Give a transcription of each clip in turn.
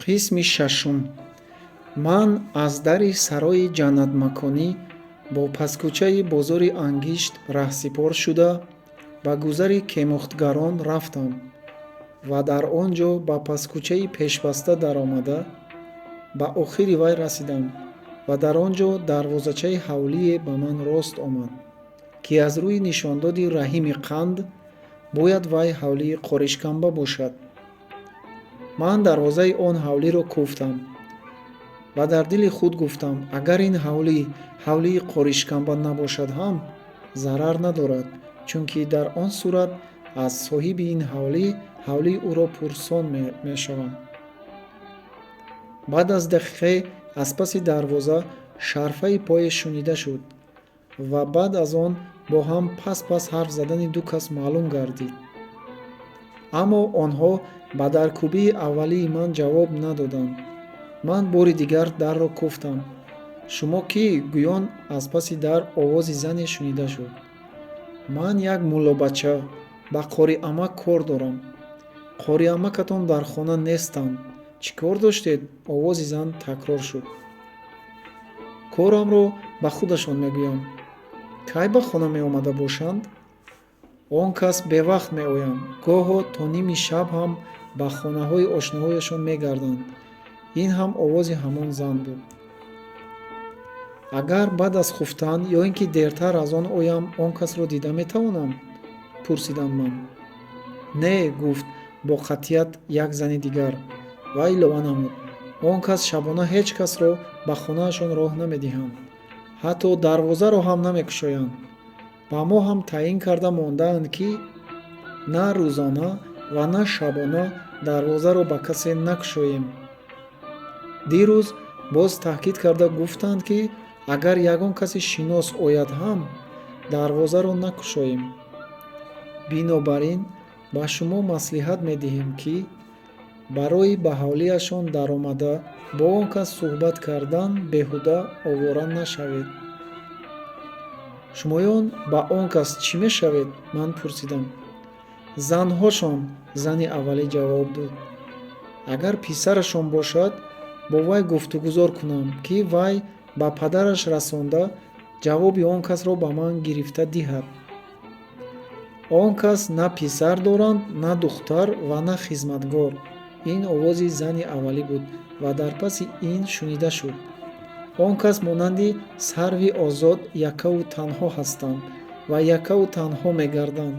Қисми шашум. Ман аз дари сарои ҷаннатмаконӣ бо паскӯчаи бозори ангишт раҳсипор шуда, ба гузари кемухтгарон рафтам ва дар он ҷо ба паскӯчаи пешбаста даромада, ба охири вай расидам ва дар он ҷо дарвозачаи ҳавлие ба ман рост омад, ки аз рӯи нишондоди Раҳими Қанд бояд вай ҳавлии Қоришканба бошад. Ман дарвозаи он ҳавлиро кӯфтам ва дар дили худ гуфтам: агар ин ҳавлӣ ҳавлии Қоришканба набошад ҳам, зарар надорад, чунки дар он сурат аз соҳиби ин ҳавлӣ ҳавлии ӯро пурсон мешавам. Баъд аз дақиқае аз паси дарвоза шарфаи пое шунида шуд ва баъд аз он бо ҳам пас-пас ҳарф задани ду кас маълум гардид. Аммо онҳо ба даркӯбии аввалии ман ҷавоб надоданд. Ман бори дигар дарро кӯфтам. Шумо кӣ? Гӯён аз паси дар овози зане шунида шуд. Ман як муллобача, ба Қориамак кор дорам. Қориамакатон дар хона нестанд. Чӣ кор доштед? Овози зан такрор шуд. Корамро ба худашон мегӯям. Кай ба хона меомада бошанд? Он кас бевақт меоянд, гоҳо то ними шаб ҳам ба хонаҳои ошноҳояшон мегарданд. Ин ҳам овози ҳамон зан буд. Агар баъд аз хуфтан ё ин ки дертар аз он оям, он касро дида метавонам? Пурсидам ман. Не, гуфт бо қатъият як зани дигар ва илова намуд: он кас шабона ҳеҷ касро ба хонаашон роҳ намедиҳанд, ҳатто дарвозаро ҳам намекушоянд. Ба мо ҳам таъин карда мондаанд, ки на рӯзона ва на шабона дарвозаро ба касе накушоем. Дирӯз боз таъкид карда гуфтанд, ки агар ягон каси шинос ояд ҳам, дарвозаро накушоем. Бинобар ин ба шумо маслиҳат медиҳем, ки барои ба ҳавлиашон даромада бо он кас суҳбат кардан беҳуда овора нашавед. Шумоён ба он кас чӣ мешавед? Ман пурсидам. Занҳошон, зани аввалӣ ҷавоб дод. Агар писарашон бошад, бо вай гуфтугузор кунам, ки вай ба падараш расонда, ҷавоби он касро ба ман гирифта диҳад. Он кас на писар доранд, на духтар ва на хизматгор. Ин овози зани аввалӣ буд ва дар паси ин шунида шуд: он кас монанди сарви озод яккаву танҳо ҳастанд ва яккаву танҳо мегарданд.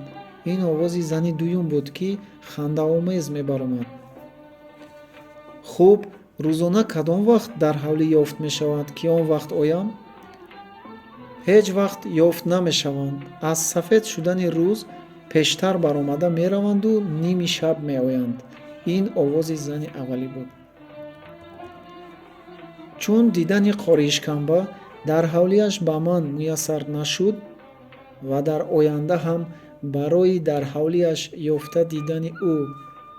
Ин овози зани дуюм буд, ки хандаомез мебаромад. Хуб, рӯзона кадом вақт дар ҳавлӣ ёфт мешаванд, ки он вақт оям? Ҳеҷ вақт ёфт намешаванд. Аз сафед шудани рӯз пештар баромада мераванду ними шаб меоянд. Ин овози зани аввалӣ буд. Чун дидани Қориишканба дар ҳавлиаш ба ман муяссар нашуд ва дар оянда ҳам барои дар ҳавлиаш ёфта дидани ӯ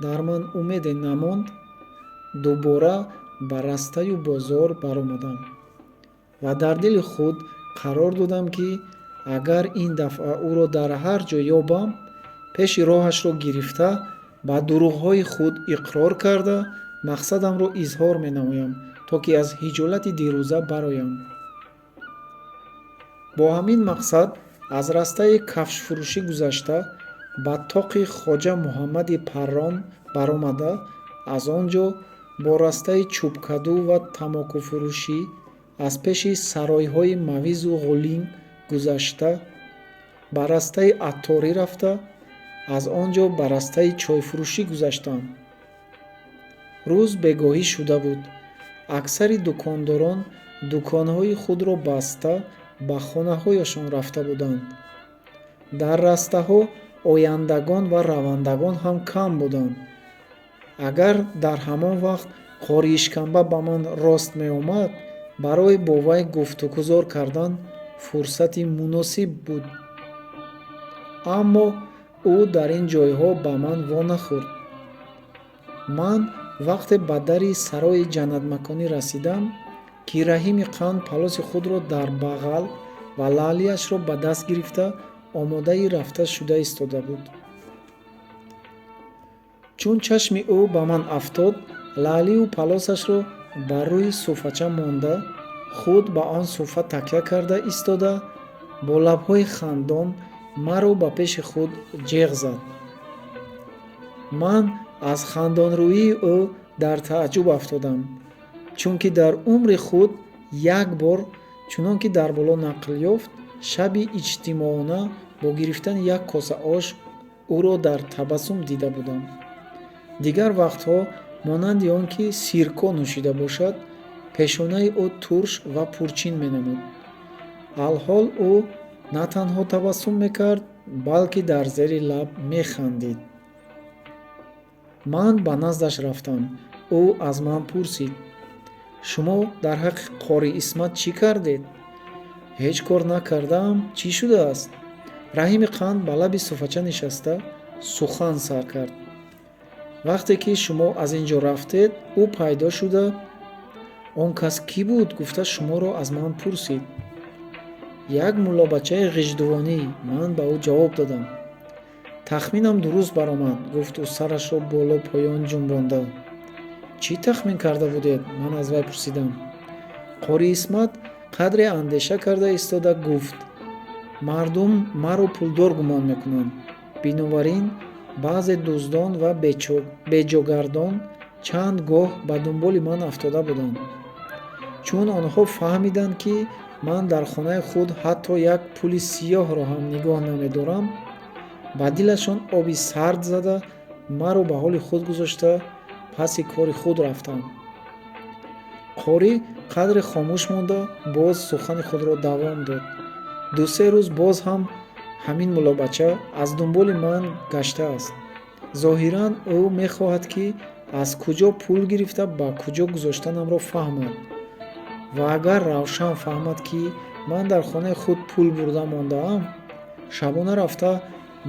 дар ман умеде намонд, дубора ба растаю бозор баромадам ва дар дили худ қарор додам, ки агар ин дафъа ӯро дар ҳар ҷо ёбам, пеши роҳашро гирифта, ба дурӯғҳои худ иқрор карда, мақсадамро изҳор менамоям, то ки аз ҳиҷолати дирӯза бароям. Бо ҳамин мақсад аз растаи кафшфурӯшӣ гузашта, ба тоқи Хоҷа Муҳаммади Паррон баромада, аз он ҷо бо растаи чӯбкаду ва тамокуфурӯшӣ аз пеши саройҳои мавизу ғулим гузашта, ба растаи атторӣ рафта, аз он ҷо ба растаи чойфурӯшӣ гузаштам. Рӯз бегоҳӣ шуда буд. Аксари дукондорон дуконҳои худро баста, ба хонаҳояшон рафта буданд. Дар растаҳо ояндагон ва равандагон ҳам кам буданд. Агар дар ҳамон вақт Қориишканба ба ман рост меомад, барои бо вай гуфтугузор кардан фурсати муносиб буд. Аммо ӯ дар ин ҷойҳо ба ман вонахӯрд. Ман вақте ба дари сарои ҷаннатмаконӣ расидам, ки Раҳими Қанд палоси худро дар бағал ва лаълияшро ба даст гирифта, омодаи рафта шуда истода буд. Чун чашми ӯ ба ман афтод, Лаълию палосашро бар рӯи суфача монда, худ ба он суфа такя карда истода, бо лабҳои хандон маро ба пеши худ ҷеғ зад. Ман аз хандонрӯии ӯ дар тааҷҷуб афтодам, чунки дар умри худ як бор, чунон ки дар боло нақл ёфт, шаби иҷтимоона бо гирифтани як коса ош ӯро дар табассум дида будам. Дигар вақтҳо, монанди он ки сирко нӯшида бошад, пешонаи ӯ турш ва пурчин менамуд. Алҳол ӯ на танҳо табассум мекард, балки дар зери лаб механдид. Ман ба наздаш рафтам. Ӯ аз ман пурсид: «Шумо дар ҳаққи Қори Исмат чӣ кардед?» «Ҳеҷ кор накардаам. Чӣ шудааст?» Раҳими Қанд ба лаби суфача нишаста сухан сар кард: «Вақте ки шумо аз ин ҷо рафтед, ӯ пайдо шуда, он кас кӣ буд, гуфта шуморо аз ман пурсид. Як муллобачаи ғиждувонӣ, ман ба ӯ ҷавоб додам. Тахминам дуруст баромад, гуфт ӯ сарашро боло поён ҷунбонда. Чӣ тахмин карда будед? Ман аз вай пурсидам. Қори Исмат қадре андеша карда истода гуфт: «Мардум маро пулдор гумон мекунанд. Бинобар ин баъзе дуздон ва беҷогардон чанд гоҳ ба дунболи ман афтода буданд. Чун онҳо фаҳмиданд, ки ман дар хонаи худ ҳатто як пули сиёҳро ҳам нигоҳ намедорам, ба дилашон оби сард зада, маро ба ҳоли худ гузошта, паси кори худ рафтанд». Қорӣ қадре хомӯш монда, боз сухани худро давом дод: «Ду-се рӯз боз ҳам ҳамин муллобача аз дунболи ман гаштааст. Зоҳиран, ӯ мехоҳад, ки аз куҷо пул гирифта ба куҷо гузоштанамро фаҳмад, ва агар равшан фаҳмад, ки ман дар хонаи худ пул бурда мондаам, шабона рафта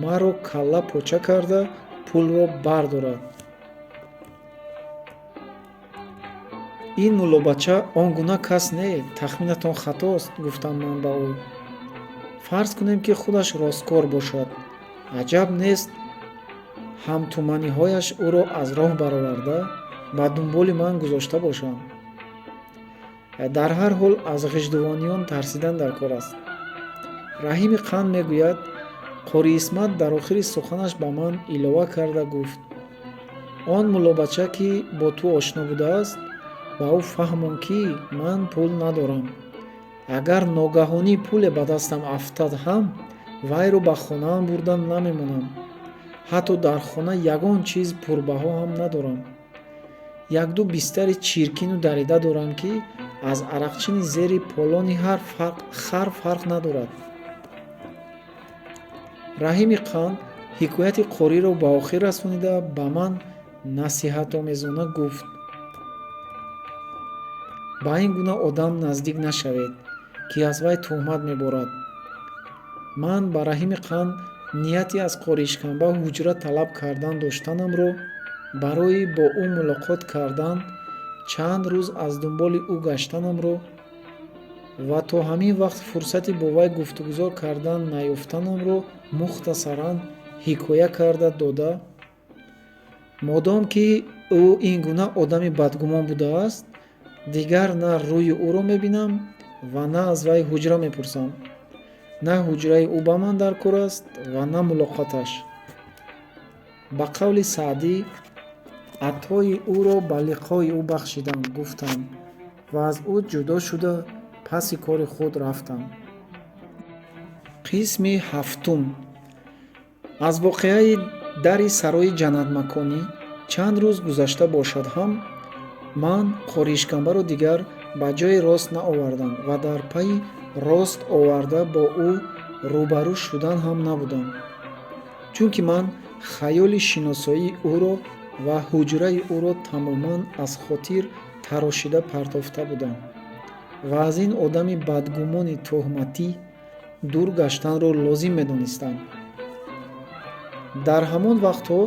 маро калла поча карда, пулро бардорад. Ин муллобача он гуна кас не, тахминатон хатост, гуфтам ман ба ӯ. Фарз кунем, ки худаш росткор бошад, аҷаб нест ҳамтуманиҳояш ӯро аз роҳ бароварда, ба дунболи ман гузошта бошанд. Дар ҳар ҳол аз ғиждувониён тарсидан дар кор аст». Раҳими Қанд мегӯяд: Қори Исмат дар охири суханаш ба ман илова карда гуфт: «Он муллобача, ки бо ту ошно будааст, ба ӯ фаҳмон, ки ман пул надорам. Агар ногаҳонӣ пуле ба дастам афтад ҳам, вайро ба хонаам бурда намемонам. Ҳатто дар хона ягон чиз пурбаҳо ҳам надорам. Якду бистари чиркину дарида дорам, ки аз арақчини зери полони хар фарқ надорад». Раҳими Қанд ҳикояти қориро ба охир расонида, ба ман насиҳатомезона гуфт: «Ба ин гуна одам наздик нашавед, ки аз вай туҳмат меборад». Ман ба Раҳими Қанд нияти аз Қори Ишкамба ҳуҷра талаб кардан доштанамро, барои бо ӯ мулоқот кардан чанд рӯз аз дунболи ӯ гаштанамро ва то ҳамин вақт фурсати бо вай гуфтугузор кардан наёфтанамро мухтасаран ҳикоя карда дода, модом ки ӯ ин гуна одами бадгумон будааст, дигар на рӯи ӯро мебинам ва на аз вай ҳуҷра мепурсам. На ҳуҷраи ӯ ба ман дар кор аст ва на мулоқоташ. Ба қавли Саъдӣ, атои ӯро ба лиқои ӯ бахшидам, гуфтам ва аз ӯ ҷудо шуда, паси кори худ рафтам. Қисми ҳафтум. Аз воқеаи дари сарои ҷаннатмаконӣ чанд рӯз гузашта бошад ҳам, ман Қори Ишкамбаро дигар ба ҷои рост наовардам ва дар пайи рост оварда бо ӯ рӯбарӯ шудан ҳам набудам, чунки ман хаёли шиносоии ӯро ва ҳуҷраи ӯро тамоман аз хотир тарошида партофта будам ва аз ин одами бадгумони туҳматӣ дур гаштанро лозим медонистам. Дар ҳамон вақтҳо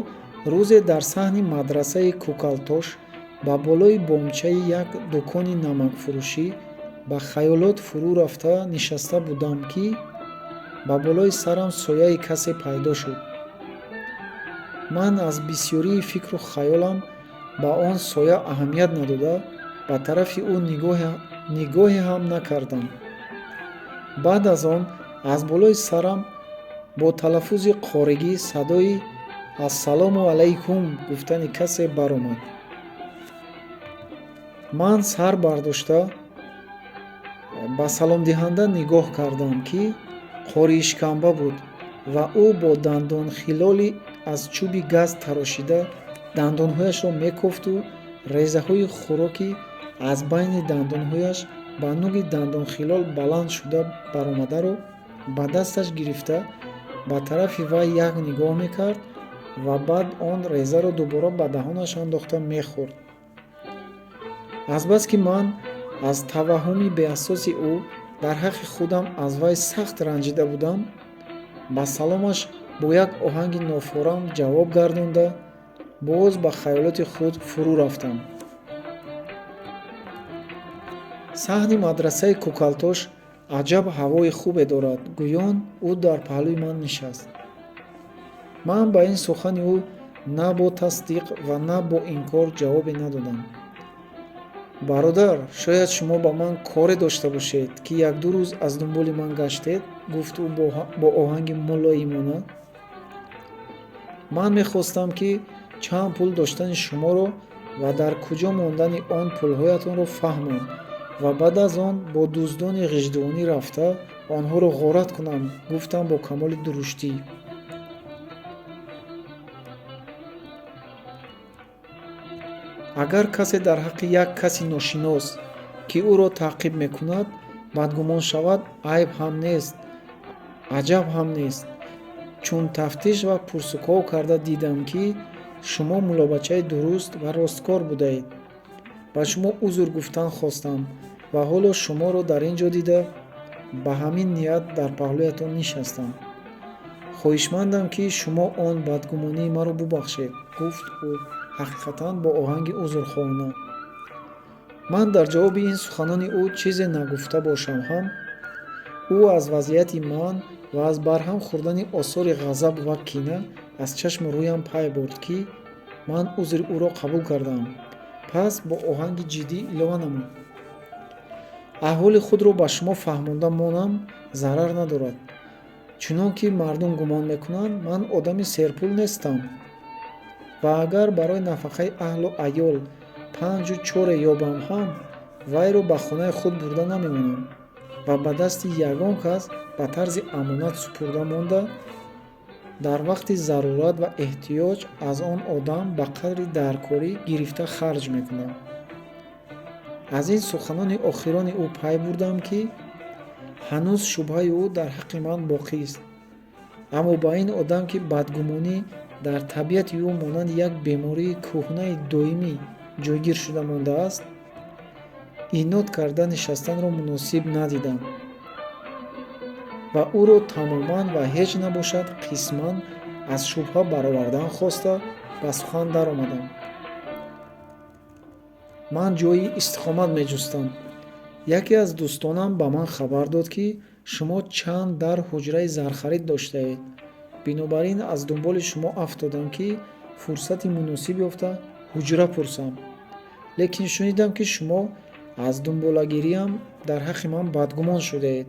рӯзе дар саҳни мадрасаи Кӯкалтош ба болои бомчаи як дукони намакфурӯшӣ ба хаёлот фурӯ рафта нишаста будам, ки ба болои сарам сояи касе пайдо шуд. Ман аз бисёрии фикру хаёлам Ба он соя аҳамият надода, ба тарафи ӯ нигоҳе ҳам накардам. Баъд аз он аз болои сарам бо талаффузи қоригӣ садои «Ассалому алайкум» гуфтани касе баромад. Ман сар бардошта ба саломдиҳанда нигоҳ кардам, ки қории шикамба буд ва ӯ бо дандонхилоли аз чӯби газ тарошида дандонҳояшро мекофту резаҳои хӯроки аз байни дандонҳояш ба нуги дандонхилол баланд шуда баромадаро ба дасташ гирифта ба тарафи вай як нигоҳ мекард ва баъд он резаро дубора ба даҳонаш андохта мехӯрд. Азбаски ман аз таваҳҳуми беасоси ӯ дар ҳаққи худам аз вай сахт ранҷида будам, ба саломаш бо як оҳанги нофорам ҷавоб гардонда, боз ба хаёлоти худ фурӯ рафтам. Саҳни мадрасаи Кӯкалтош аҷаб ҳавои хубе дорад, гӯён ӯ дар паҳлӯи ман нишаст. Ман ба ин сухани ӯ на бо тасдиқ ва на бо инкор ҷавобе надодам. Бародар, шояд шумо ба ман коре дошта бошед, ки якду рӯз аз дунболи ман гаштед, гуфт ӯ бо оҳанги мулоимона. Ман мехостам, ки чанд пул доштани шуморо ва дар куҷо мондани он пулҳоятонро фаҳмам ва баъд аз он бо дуздони ғиждувонӣ рафта онҳоро ғорат кунам, гуфтам бо камоли дуруштӣ. Агар касе дар ҳаққи як каси ношинос, ки ӯро таъқиб мекунад, бадгумон шавад, айб ҳам нест, аҷаб ҳам нест. Чун тафтиш ва пурсуков карда дидам, ки шумо муллобачаи дуруст ва росткор будаед, ба шумо узр гуфтан хостам ва ҳоло шуморо дар ин ҷо дида ба ҳамин ният дар паҳлӯятон нишастам. Хоҳишмандам, ки шумо он бадгумонии маро бубахшед, гуфт ӯ ҳақиқатан бо оҳанги узрхоҳона. Ман дар ҷавоби ин суханони ӯ чизе нагуфта бошам ҳам, ӯ аз вазъияти ман ва аз барҳам хӯрдани осори ғазаб ва кина аз чашму рӯям пай бурд, ки ман узри ӯро қабул кардаам. Пас бо оҳанги ҷиддӣ илова намуд: аҳволи худро ба шумо фаҳмонда монам зарар надорад. Чунон ки мардум гумон мекунанд, ман одами серпул нестам ва агар барои нафақаи аҳлу аёл панҷу чоре ёбам ҳам, вайро ба хонаи худ бурда намемонам ва ба дасти ягон кас ба тарзи амонат супурда монда, дар вақти зарурат ва эҳтиёҷ аз он одам ба қадри даркорӣ гирифта харҷ мекунам. Аз ин суханони охирони ӯ пай бурдам, ки ҳанӯз шубҳаи ӯ дар ҳаққи ман боқист. Аммо ба ин одам, ки бадгумонӣ дар табиати ӯ монанди як бемории кӯҳнаи доимӣ ҷойгир шуда мондааст, инод карда нишастанро муносиб надидам ва ӯро тамоман ва ҳеҷ набошад қисман аз шубҳа баровардан хоста ба сухан даромадам. Ман ҷойи истиқомат меҷустам. Яке аз дӯстонам ба ман хабар дод, ки шумо чанд дар ҳуҷраи зархарид доштаед. Бинобар ин аз дунболи шумо афтодам, ки фурсати муносиб ёфта ҳуҷра пурсам. Лекин шунидам, ки шумо аз дунболагириам дар ҳаққи ман бадгумон шудаед.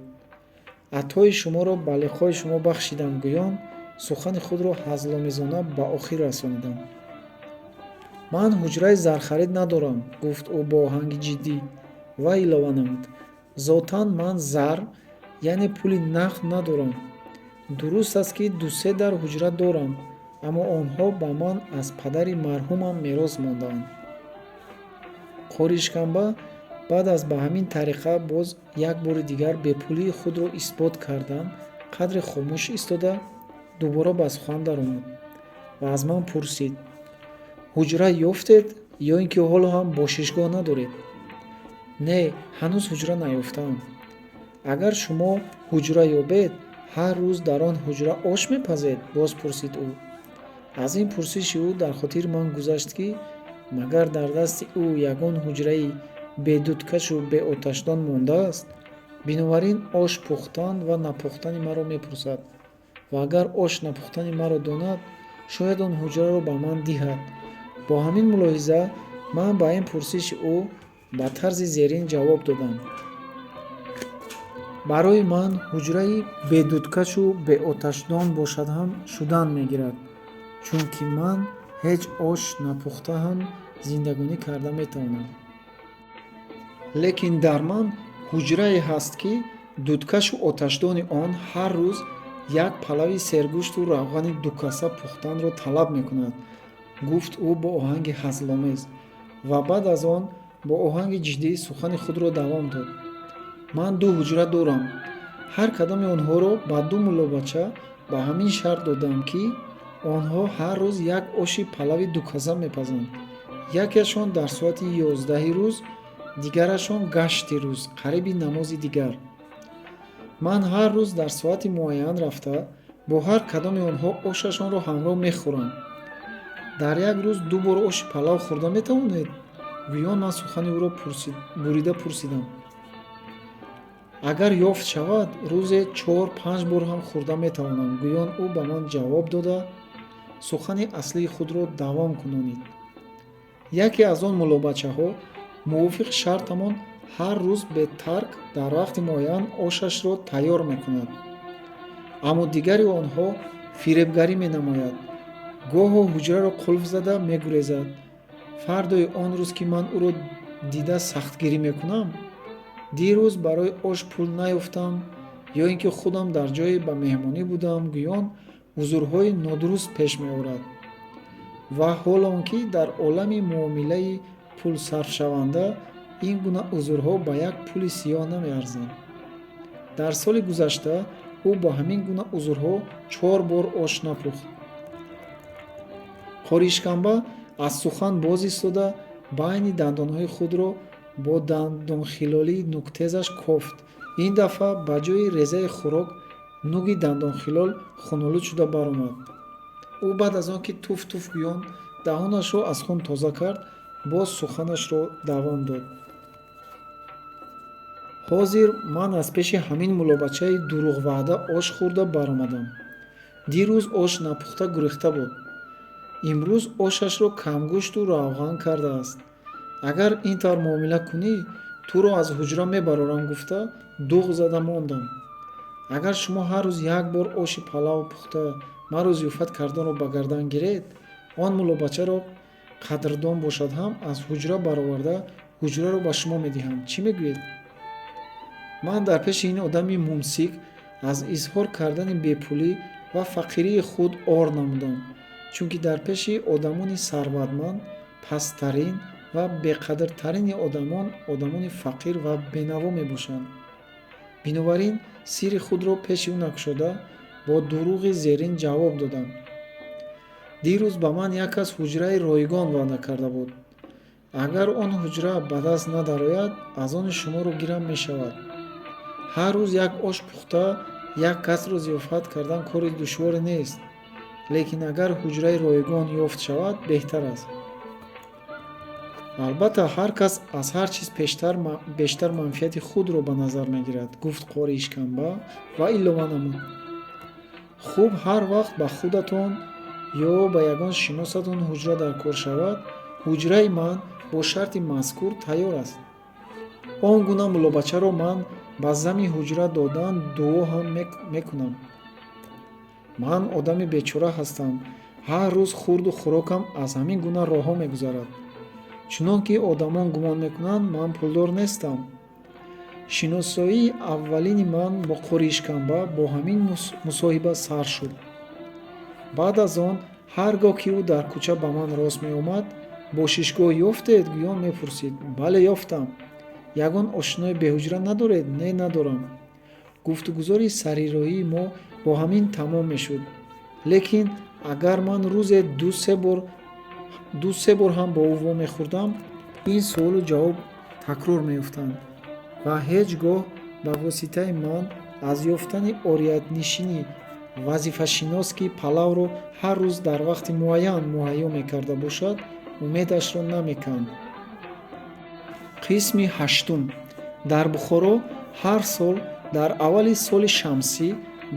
Атои шуморо ба лиқои шумо бахшидам, гӯён сухани худро ҳазломезона ба охир расонидам. Ман ҳуҷраи зархарид надорам, гуфт ӯ бо оҳанги ҷиддӣ ва илова намуд: зотан ман зар, яъне пули нақд надорам. Дуруст аст, ки дусе дар ҳуҷра дорам, аммо онҳо ба ман аз падари марҳумам мерос мондаанд. Қоришканба баъд аз ба ҳамин тариқа боз як бори дигар бепулии худро исбот кардан қадре хомӯш истода, дубора ба сухан даромад ва аз ман пурсид: ҳуҷра ёфтед ё ин ки ҳоло ҳам бошишгоҳ надоред? Не, ҳанӯз ҳуҷра наёфтаам. Агар шумо ҳуҷра ёбед, ҳар рӯз дар он ҳуҷра ош мепазед? Боз пурсид ӯ. Аз ин пурсиши ӯ дар хотири ман гузашт, ки магар дар дасти ӯ ягон ҳуҷраи бедудкашу беоташдон мондааст, бинобар ин ош пухтан ва напухтани маро мепурсад ва агар ош напухтани маро донад, шояд он ҳуҷраро ба ман диҳад. Бо ҳамин мулоҳиза ман ба ин пурсиши ӯ ба тарзи зерин ҷавоб додам: барои ман ҳуҷраи бедудкашу беоташдон бошад ҳам шудан мегирад, чунки ман ҳеҷ ош напухта ҳам зиндагонӣ карда метавонам. Лекин дар ман ҳуҷрае ҳаст, ки дудкашу оташдони он ҳар рӯз як палави сергӯшту равғани дукаса пухтанро талаб мекунад, гуфт ӯ бо оҳанги ҳазломез ва баъд аз он бо оҳанги ҷиддӣ сухани худро давом дод: ман ду ҳуҷра дорам. Ҳар кадоми онҳоро ба ду муллобача ба ҳамин шарт додам, ки онҳо ҳар рӯз як оши палави дукаса мепазанд. Якеашон дар соати 11-и рӯз, дигарашон гашти рӯз, қариби намози дигар. Ман ҳар рӯз дар соати муайян рафта бо ҳар кадоми онҳо ошашонро ҳамроҳ мехӯрам. Дар як рӯз ду бор оши палав хӯрда метавонед? Гӯён ман сухани ӯро бурида пурсидам. Агар ёфт шавад, рӯзе 4-5 бор ҳам хӯрда метавонам, гӯён ӯ ба ман ҷавоб дода, сухани аслии худро давом кунонид. Яке аз он муллобачаҳо мувофиқи шартамон ҳар рӯз бетарк дар вақти муайян ошашро тайёр мекунад. Аммо дигари онҳо фиребгарӣ менамояд, гоҳо ҳуҷраро қулф зада мегурезад. Фардои он рӯз, ки ман ӯро дида сахтгирӣ мекунам, дирӯз барои ош пул наёфтам ё ин ки худам дар ҷое ба меҳмонӣ будам, гӯён узрҳои нодуруст пеш меорад. Ва ҳол он ки дар олами муомилаи пулсарфшаванда ин гуна узрҳо ба як пули сиёҳ намеарзанд. Дар соли гузашта ӯ бо ҳамин гуна узрҳо 4 бор ош напухт. Қори Ишкамба аз сухан боз истода, байни дандонҳои худро бо дандонхилолии нуктезаш кофт. Ин дафъа ба ҷои резаи хӯрок нуги дандонхилол хунолуд шуда баромад. Ӯ баъд аз он ки туф-туф гӯён даҳонашро аз хун тоза кард, боз суханашро давом дод: ҳозир ман аз пеши ҳамин муллобачаи дурӯғваъда ош хӯрда баромадам. Дирӯз ош напухта гурехта буд. Имрӯз ошашро камгӯшту равған кардааст. Агар ин тавр муомила кунӣ, туро аз ҳуҷра мебарорам гуфта, дуғ зада мондам. Агар шумо ҳар рӯз як бор оши палав пухта маро зиёфат карданро ба гардан гиред, он муллобачаро қадрдон бошад ҳам аз ҳуҷра бароварда ҳуҷраро ба шумо медиҳам. Чӣ мегӯед? Ман дар пеши ин одами мумсик аз изҳор кардани бепулӣ ва фақирии худ ор намудам, чунки дар пеши одамони сарватманд пасттарин ва беқадртарини одамон одамони фақир ва бенаво мебошанд. Бинобар ин сирри худро пеши ӯ накушода, бо дурӯғи зерин ҷавоб додам: дирӯз ба ман як кас ҳуҷраи ройгон ваъда карда буд. Агар он ҳуҷра ба даст надарояд, аз они шуморо гирам мешавад. Ҳар рӯз як ош пухта як касро зиёфат кардан кори душворе нест, лекин агар ҳуҷраи ройгон ёфт шавад, беҳтар аст. Албатта, ҳар кас аз ҳар чиз бештар манфиати худро ба назар мегирад, гуфт қори Ишкамба ва илова намуд: хуб, ҳар вақт ба худатон ё ба ягон шиносатон ҳуҷра дар кор шавад, ҳуҷраи ман бо шарти мазкур тайёр аст. Он гуна муллобачаро ман ба зами ҳуҷра додан дуо ҳам мекунам. Ман одами бечора ҳастам. Ҳар рӯз хӯрду хӯрокам аз ҳамин гуна роҳҳо мегузарад. Чунон ки одамон гумон мекунанд, ман пулдор нестам. Шиносоии аввалини ман бо қори Ишкамба бо ҳамин мусоҳиба сар шуд. Баъд аз он ҳар гоҳ ки ӯ дар кӯча ба ман рост меомад, бошишгоҳ ёфтед, гӯён мепурсид. Бале, ёфтам. Ягон ошинои беҳуҷра надоред? Не, надорам. Гуфтугузори сарироҳии мо бо ҳамин тамом мешуд. Лекин агар ман рӯзе ду-се бор ҳам бо ӯ вомехӯрдам, ин суолу ҷавоб такрор меёфтанд ва ҳеҷ гоҳ ба воситаи ман аз ёфтани ориятнишини вазифашинос, ки палавро ҳар рӯз дар вақти муайян муҳайё мекарда бошад, умедашро намеканд. Қисми ҳаштум. Дар Бухоро ҳар сол дар аввали соли шамсӣ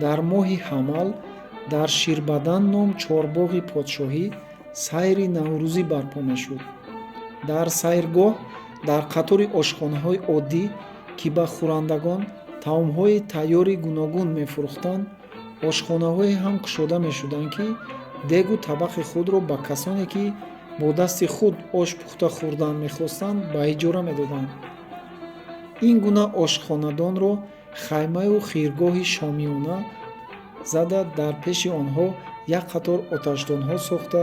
дар моҳи ҳамал дар Ширбадан ном чорбоғи подшоҳӣ Сайри наврӯзӣ барпо мешуд. Дар сайргоҳ, дар қатори ошхонаҳои оддӣ, ки ба хӯрандагон таомҳои тайёри гуногун мефурӯхтанд, ошхонаҳое ҳам кушода мешуданд, ки дегу табақи худро ба касоне, ки бо дасти худ ош пухта хӯрдан мехостанд, ба иҷора медоданд. Ин гуна ошхонадонро хаймаю хиргоҳи шомиёна зада, дар пеши онҳо як қатор оташдонҳо сохта,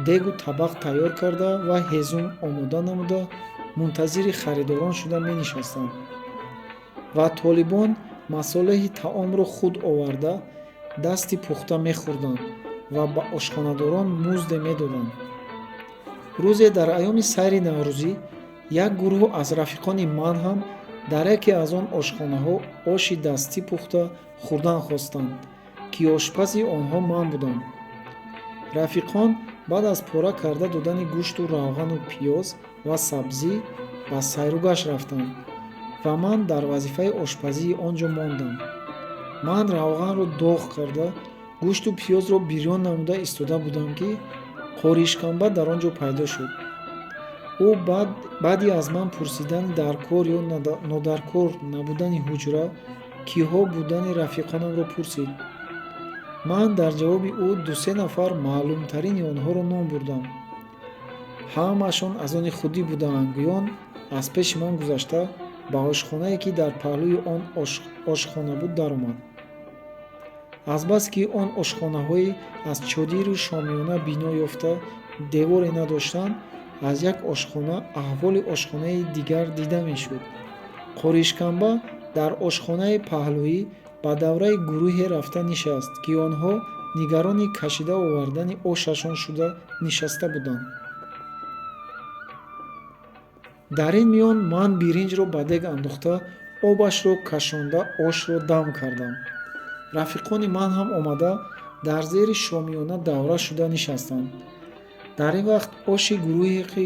дегу табақ тайёр карда ва ҳезум омода намуда, мунтазири харидорон шуда менишастанд ва толибон масолеҳи таомро худ оварда, дасти пухта мехӯрданд ва ба ошхонадорон музде медоданд. Рӯзе дар айёми сайри наврӯзӣ як гурӯҳ аз рафиқони ман ҳам дар яке аз он ошхонаҳо оши дастӣ пухта хӯрдан хостанд, ки ошпази онҳо ман будам. Рафиқон баъд аз пора карда додани гӯшту равғану пиёз ва сабзӣ ба сайругашт рафтанд ва ман дар вазифаи ошпазии он ҷо мондам. Ман равғанро доғ карда, гӯшту пиёзро бирён намуда истода будам, ки Қоришканба дар он ҷо пайдо шуд. Ӯ баъди аз ман пурсидани даркор ё нодаркор набудани ҳуҷра, киҳо будани рафиқонамро пурсид. Ман дар ҷавоби ӯ дусе нафар маълумтарини онҳоро ном бурдам. Ҳамаашон аз они худӣ будаанд, гӯён аз пеши ман гузашта, ба ошхонае, ки дар паҳлӯи он ошхона буд, даромад. Азбаски он ошхонаҳои аз чодиру шомиёна бино ёфта деворе надоштанд, аз як ошхона аҳволи ошхонаи дигар дида мешуд. Қоришканба дар ошхонаи паҳлӯӣ ба давраи гурӯҳе рафта нишаст, ки онҳо нигарони кашида овардани ошашон шуда нишаста буданд. Дар ин миён ман биринҷро ба дег андохта, обашро кашонда, ошро дам кардам. Рафиқони ман ҳам омада, дар зери шомиёна давра шуда нишастанд. Дар ин вақт оши гурӯҳе, ки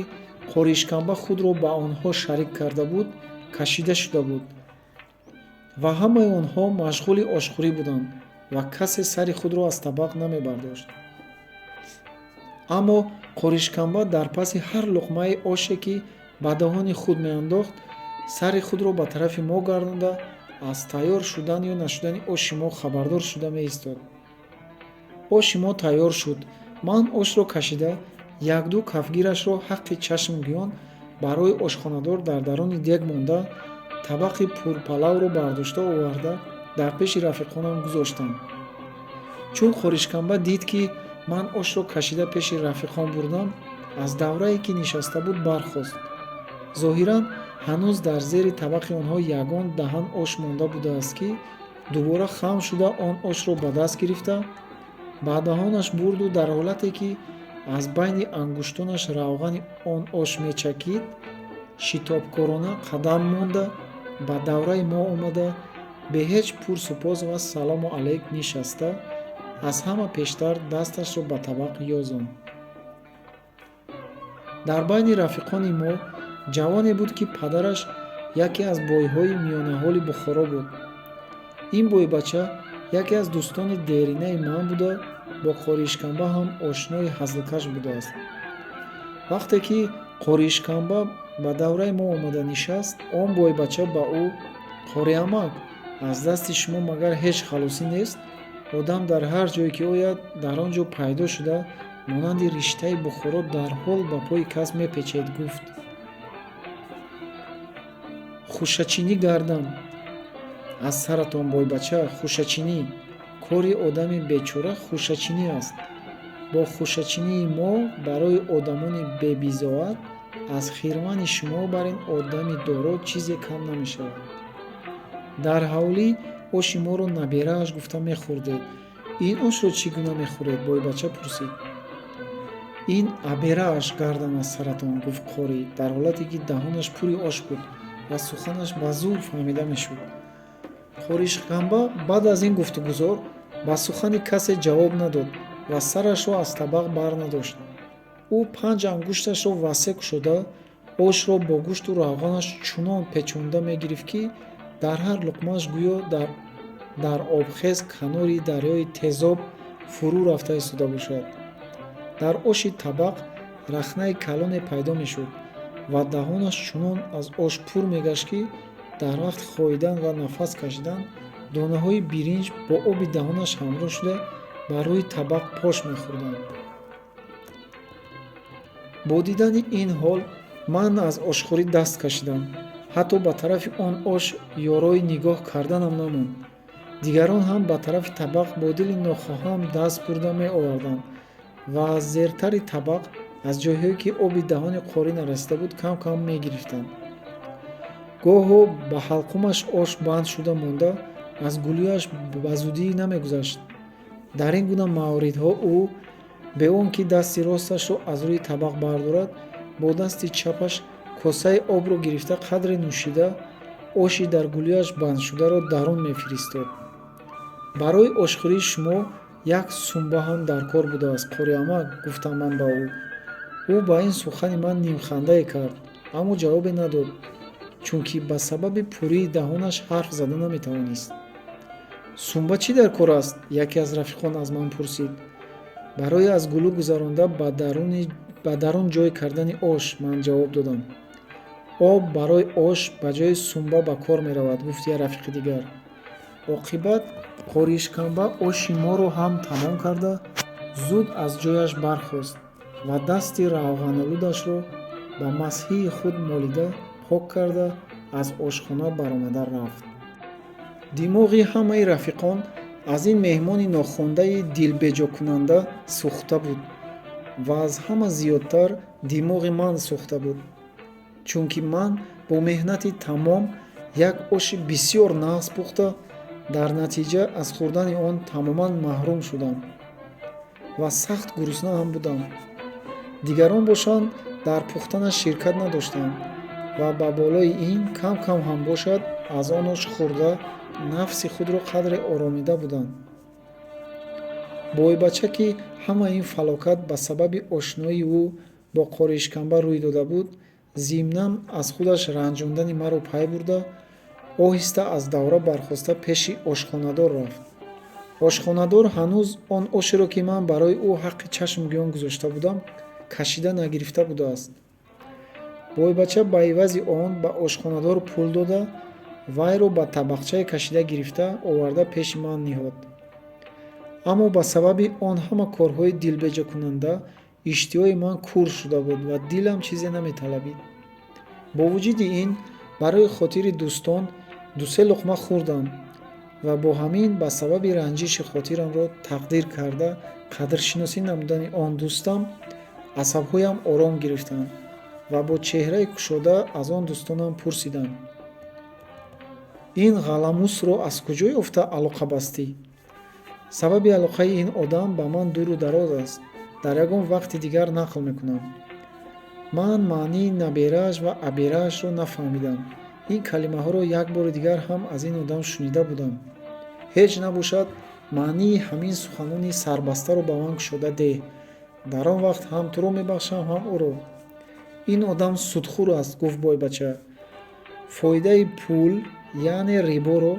Қоришканба худро ба онҳо шарик карда буд, кашида шуда буд ва ҳамаи онҳо машғули ошхӯрӣ буданд ва касе сари худро аз табақ намебардошт. Аммо Қоришканба дар паси ҳар луқмаи оше, ки ба даҳони худ меандохт, сари худро ба тарафи мо гардонда, аз тайёр шудан ё нашудани оши мо хабардор шуда меистод. Оши мо тайёр шуд. Ман ошро кашида, якду кафгирашро ҳаққи чашм гӯён барои ошхонадор дар даруни дег монда, табақи пурпалавро бардошта оварда, дар пеши рафиқонам гузоштам. Чун Қоришканба дид, ки ман ошро кашида пеши рафиқон бурдам, аз даврае, ки нишаста буд, бархост. Зоҳиран, ҳанӯз дар зери табақи онҳо ягон даҳан ош монда будааст, ки дубора хам шуда, он ошро ба даст гирифта, ба даҳонаш бурду дар ҳолате, ки аз байни ангуштонаш равғани он ош мечакид, шитобкорона қадам монда, ба давраи мо омада, бе ҳеҷ пурсупос ва салому алайк нишаста, аз ҳама пештар дасташро ба табақ ёзонд. Дар байни рафиқони мо ҷавоне буд, ки падараш яке аз бойҳои миёнаҳоли Бухоро буд. Ин бойбача яке аз дӯстони деринаи ман буда, бо Қоришканба ҳам ошнои ҳазлкаш будааст. Вақте ки Қоришканба ба давраи мо омада нишаст, он бойбача ба ӯ: «Қориамак, аз дасти шумо магар ҳеҷ халосӣ нест? Одам дар ҳар ҷое ки ояд, дар он ҷо пайдо шуда, монанди риштаи Бухоро дарҳол ба пои кас мепечед», гуфт. «Хушачинӣ гардам аз саратон, бойбача, хушачинӣ. Кори одами бечора хушачинӣ аст. Бо хушачинии мо барои одамони бебизоат аз хирмани шумо бар ин одами доро чизе кам намешавад. Дар ҳавлӣ оши моро наберааш гуфта мехӯрдед. Ин ошро чӣ гуна мехӯред?» бойбача пурсид. «Ин аберааш гардам аз саратон», гуфт қорӣ дар ҳолате, ки даҳонаш пури ош буд ва суханаш ба зур фаҳмида мешуд. Қоришканба баъд аз ин гуфтугузор ба сухани касе ҷавоб надод ва сарашро аз табақ барнадошт. Ӯ панҷ ангушташро васеъ кушода, ошро бо гӯшту равғанаш чунон печонда мегирифт, ки дар ҳар луқмааш гӯё дар обхез канори дарёи тезоб фурӯ рафта истода бошад. Дар оши табақ рахнаи калоне пайдо мешуд ва даҳонаш чунон аз ош пур мегашт, ки дар вақти хоидан ва нафас кашидан донаҳои биринҷ бо оби даҳонаш ҳамроҳ шуда, бар рӯи табақ пош мехӯрданд. Бо дидани ин ҳол ман аз ошхӯрӣ даст кашидам. Ҳатто ба тарафи он ош ёрои нигоҳ карданам намонд. Дигарон ҳам ба тарафи табақ бо дили нохоҳам даст бурда меоварданд ва аз зертари табақ, аз ҷойҳое ки оби даҳони қорӣ нарасида буд, кам кам мегирифтанд. Гоҳо ба ҳалқумаш ош банд шуда монда, аз гулӯяш ба зудӣ намегузашт. Дар ин гуна мавридҳо ӯ, бе он ки дасти росташро аз рӯи табақ бардорад, бо дасти чапаш косаи обро гирифта, қадре нӯшида, оши дар гулӯяш бандшударо дарун мефиристод. «Барои ошхӯрии шумо як сумба ҳам дар кор будааст, қориамак», гуфтам ман ба ӯ. Ӯ ба ин сухани ман нимхандае кард, аммо ҷавобе надод, чунки ба сабаби пурии даҳонаш ҳарф зада наметавонист. «Сумба чӣ дар кор аст?» яке аз рафиқон аз ман пурсид. «Барои аз гулӯ гузаронда, ба дарун ҷой кардани ош», ман ҷавоб додам. «Об барои ош ба ҷои сумба ба кор меравад», гуфт як рафиқи дигар. Оқибат қориишкамба оши моро ҳам тамом карда, зуд аз ҷояш бархост ва дасти равғаналудашро ба масҳии худ молида пок карда, аз ошхона баромада рафт. Димоғи ҳамаи рафиқон аз ин меҳмони нохондаи дилбеҷокунанда сӯхта буд ва аз ҳама зиёдтар димоғи ман сӯхта буд, чунки ман бо меҳнати тамом як оши бисёр нағз пухта, дар натиҷа аз хӯрдани он тамоман маҳрум шудам ва сахт гурусна ҳам будам. Дигарон бошанд, дар пухтанаш ширкат надоштанд ва ба болои ин кам кам ҳам бошад, аз он ош хӯрда, нафси худро қадре оромида буданд. Бойбача, ки ҳамаи ин фалокат ба сабаби ошноии ӯ бо қориишкамба рӯй дода буд, зимнан аз худаш ранҷондани маро пай бурда, оҳиста аз давра бархоста, пеши ошхонадор рафт. Ошхонадор ҳанӯз он ошеро, ки ман барои ӯ ҳаққи чашм гӯён гузошта будам, кашида нагирифта будааст. Бойбача ба ивази он ба ошхонадор пул дода, вайро ба табақчае кашида гирифта оварда, пеши ман ниҳод. Аммо ба сабаби он ҳама корҳои дилбеҷокунанда иштиҳои ман кур шуда буд ва дилам чизе наметалабид. Бо вуҷуди ин, барои хотири дӯстон дусе луқма хӯрдам ва бо ҳамин ба сабаби ранҷиши хотирамро тақдир карда, қадршиносӣ намудани он дӯстам, асабҳоям ором гирифтанд ва бо чеҳраи кушода аз он дӯстонам пурсидам: «Ин ғаламусро аз куҷо ёфта алоқа бастӣ?» Сабаби алоқаи ин одам ба ман дуру дароз аст, дар ягон вақти дигар нақл мекунам. Ман маънии наберааш ва абераашро нафаҳмидам. Ин калимаҳоро як бори дигар ҳам аз ин одам шунида будам. Ҳеҷ набошад, маънии ҳамин суханони сарбастаро ба ман кушода деҳ. Дар он вақт ҳам туро мебахшам, ҳам ӯро. «Ин одам судхӯр аст», гуфт бойбача. «Фоидаи пул, яъне риборо,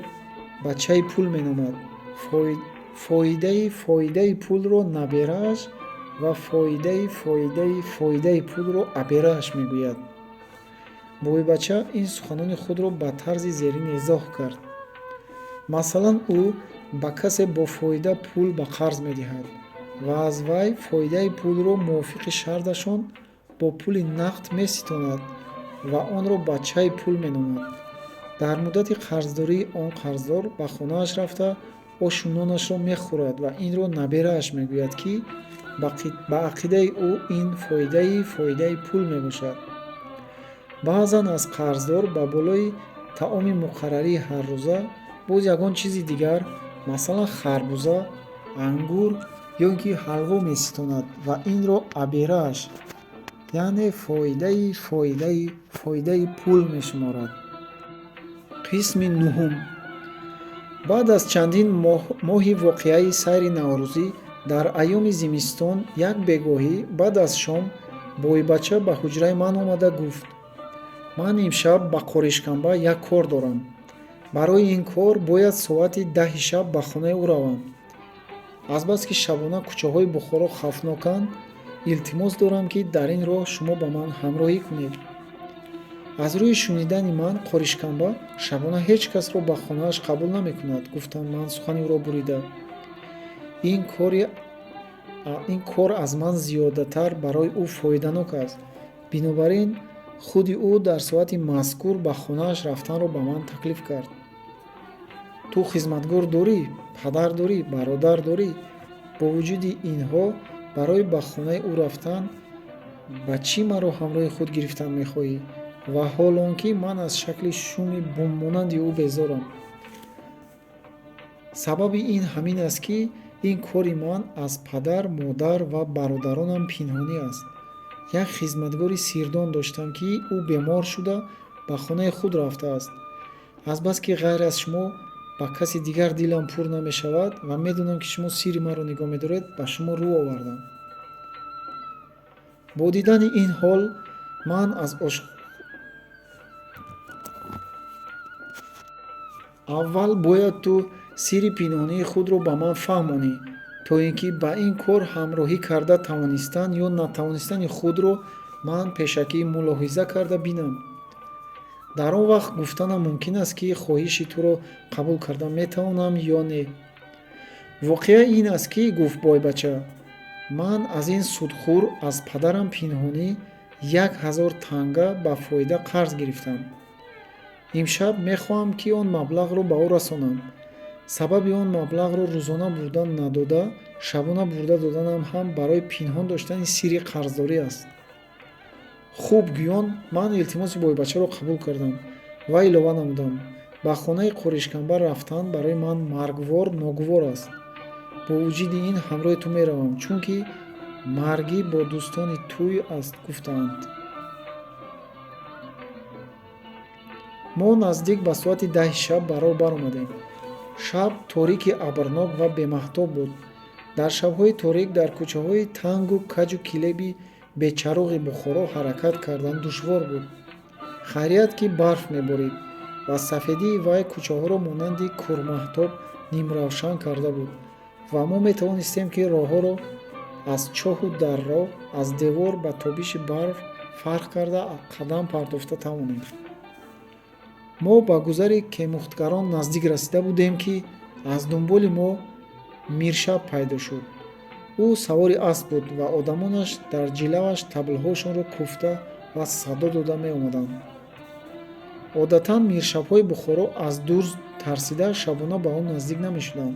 бачаи пул меномад. Фоидаи фоидаи пулро наберааш ва фоидаи фоидаи фоидаи пулро аберааш мегӯяд». Бойбача ин суханони худро ба тарзи зерин изоҳ кард. Масалан, ӯ ба касе бо фоида пул ба қарз медиҳад ва аз вай фоидаи пулро мувофиқи шарташон бо пули нақд меситонад ва онро бачаи пул меномад. Дар муддати қарздории он қарздор ба хонааш рафта, ошу нонашро мехӯрад ва инро наберааш мегӯяд, ки ба ақидаи ӯ ин фоидаи фоидаи пул мебошад. Баъзан аз қарздор ба болои таоми муқаррарии ҳаррӯза боз ягон чизи дигар, масалан, харбуза, ангур ё ин ки ҳалво меситонад ва инро аберааш, яъне фоидаи фоидаи фоидаи пул мешуморад. Қисми нуҳум. Баъд аз чандин моҳи воқеаи сайри наврӯзӣ, дар айёми зимистон, як бегоҳӣ баъд аз шом бойбача ба ҳуҷраи ман омада гуфт: «Ман имшаб ба Қоришканба як кор дорам. Барои ин кор бояд соати 10-и шаб ба хонаи ӯ равам. Азбаски шабона кӯчаҳои Бухоро хавфноканд, Илтимос дорам, ки дар ин роҳ шумо ба ман ҳамроҳӣ кунед. Аз рӯи шунидани ман, Қоришканба шабона ҳеҷ касро ба хонааш қабул намекунад, гуфтам ман сухани ӯро бурида. Ин кор аз ман зиёдатар барои ӯ фоиданок аст. Бинобар ин худи ӯ дар соати мазкур ба хонааш рафтанро ба ман таклиф кард. Ту хизматгор дорӣ, падар дорӣ, бародар дорӣ. Бо вуҷуди инҳо барои ба хонаи ӯ рафтан ба чӣ маро ҳамроҳи худ гирифтан мехоҳӣ? Ва ҳол он ки ман аз шакли шуми буммонанди ӯ безорам. Сабаби ин ҳамин аст, ки ин кори ман аз падар, модар ва бародаронам пинҳонӣ аст. Як хизматгори сирдон доштам, ки ӯ бемор шуда ба хонаи худ рафтааст. Азбаски ғайр аз шумо ба каси дигар дилам пур намешавад ва медонам, ки шумо сирри маро нигоҳ медоред, ба шумо рӯ овардам. Бо дидани ин ҳол ман аз ош аввал бояд ту сирри пинҳонии худро ба ман фаҳмонӣ, то ин ки ба ин кор ҳамроҳӣ карда тавонистан ё натавонистани худро ман пешакӣ мулоҳиза карда бинам. Дар он вақт гуфтанам мумкин аст, ки хоҳиши туро қабул карда метавонам ё не. Воқеа ин аст, ки, гуфт бойбача, ман аз ин судхӯр аз падарам пинҳонӣ 1000 танга ба фоида қарз гирифтам. Имшаб мехоҳам, ки он маблағро ба ӯ расонам. Сабаби он маблағро рӯзона бурда надода, шабона бурда доданам ҳам барои пинҳон доштани сирри қарздорӣ аст. Хуб гӯён ман илтимоси бойбачаро қабул кардам ва илова намудам: ба хонаи Қоришканба рафтан барои ман маргвор ногувор аст. Бо вуҷуди ин ҳамроҳи ту меравам, чунки маргӣ бо дӯстони тӯй аст, гуфтаанд. Мо наздик ба соати 10-и шаб ба роҳ баромадем. Шаб торики абрнок ва бемаҳтоб буд. Дар шабҳои торик дар кӯчаҳои тангу каҷу килеби бечароғи Бухоро ҳаракат кардан душвор буд. Хайрият, ки барф меборид ва сафедии вай кӯчаҳоро монанди курмаҳтоб нимравшан карда буд ва мо метавонистем, ки роҳҳоро аз чоҳу дарро, аз девор ба тобиши барф фарқ карда, қадам партофта тавонем. Мо ба гузари кемухтгарон наздик расида будем, ки аз дунболи мо Миршаб пайдо шуд. Ӯ савори асп буд ва одамонаш дар ҷилаваш таблҳошонро кӯфта ва садо дода меомаданд. Одатан миршабҳои Бухоро аз дузд тарсида шабона ба он наздик намешуданд